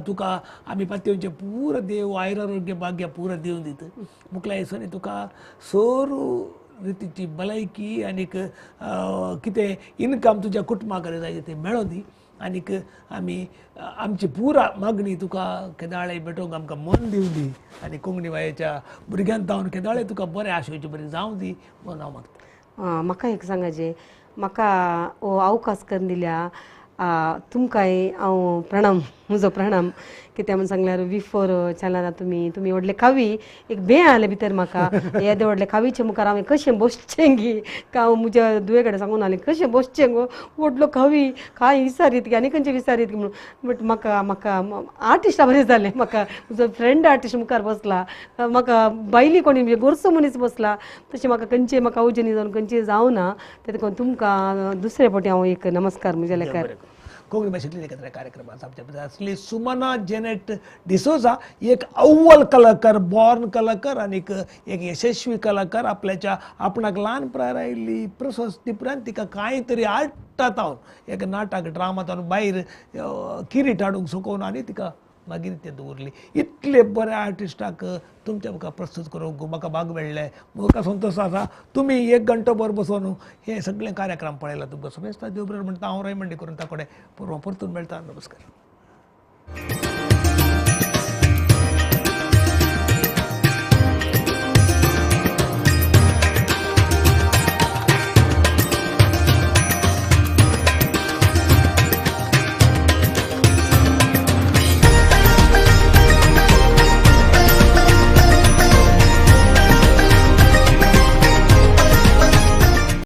तुका आमी पातयेवचें पुरो देव आयुरारोग्य भाग्य पुरो दिवन दित मुखल्या दिसांनी तुका सोरू रितीची भलायकी आनीक कितें इनकम तुज्या कुटुंबा कडेन जाय तें मेळों दी. आनीक आमी आमची पुरा मागणी तुका केदाळे भेटोवंक आमकां मन दिवं दी आनी कोंकणी बायेच्या भुरग्यांक जावन केदाळे तुका बरें आशोवचें बरें जावं दी म्हणून हांव मागता. म्हाका एक सांगाचें, म्हाका हो अवकाश करून दिल्या तुमकांय हांव प्रणाम, म्हजो प्रणाम. कित्याक म्हूण सांगल्यार V4 चॅनलार तुमी तुमी व्हडले कवी एक बें आयलें भितर म्हाका येदे व्हडले कवीचे मुखार हांवें कशें बसचें गी काय हांव म्हज्या धुवे कडेन सांगून आलें कशें बसचें गो व्हडलो कवी कांय विचारीत गी आनी खंयचें विचारीत गी म्हणून. बट म्हाका म्हाका आर्टिस्टा बरें जालें, म्हाका म्हजो फ्रेंड आर्टिस्ट मुखार बसला, म्हाका बायली कोणी म्हणजे गोरसो मनीस बसला, तशें म्हाका खंयचें म्हाका अवजनी जावन खंयचें जावना. तें देखून तुमकां दुसरे फावटी हांव एक नमस्कार म्हज्या लेखार. कोंकणी भाशेंतली एकत्र कार्यक्रमात आमच्या आसली सुमना जेनेट डिसोजा, एक अव्वल कलाकार, बॉर्न कलाकार आनी एक यशस्वी कलाकार. आपल्याच्या आपणाक ल्हान प्रायर आयिल्ली प्रशस्ती उपरांत तिका कांय तरी आर्टांत हांव एक नाटक ड्रामांत भायर किरीट हाडूंक शकोवन आनी तिका मागीर ते दवरली. इतले बऱ्या आर्टिस्टाक तुमच्या मुखार प्रस्तूत करूंक म्हाका भाग मेळ्ळें, म्हाका संतोश आसा. तुमी एक घंटो भर बसोवन हे सगळे कार्यक्रम पळयला तुमकां समेस्ता देव बरें म्हणटा. हांव राय मंडी करून ताकोडे परतून मेळटा. नमस्कार.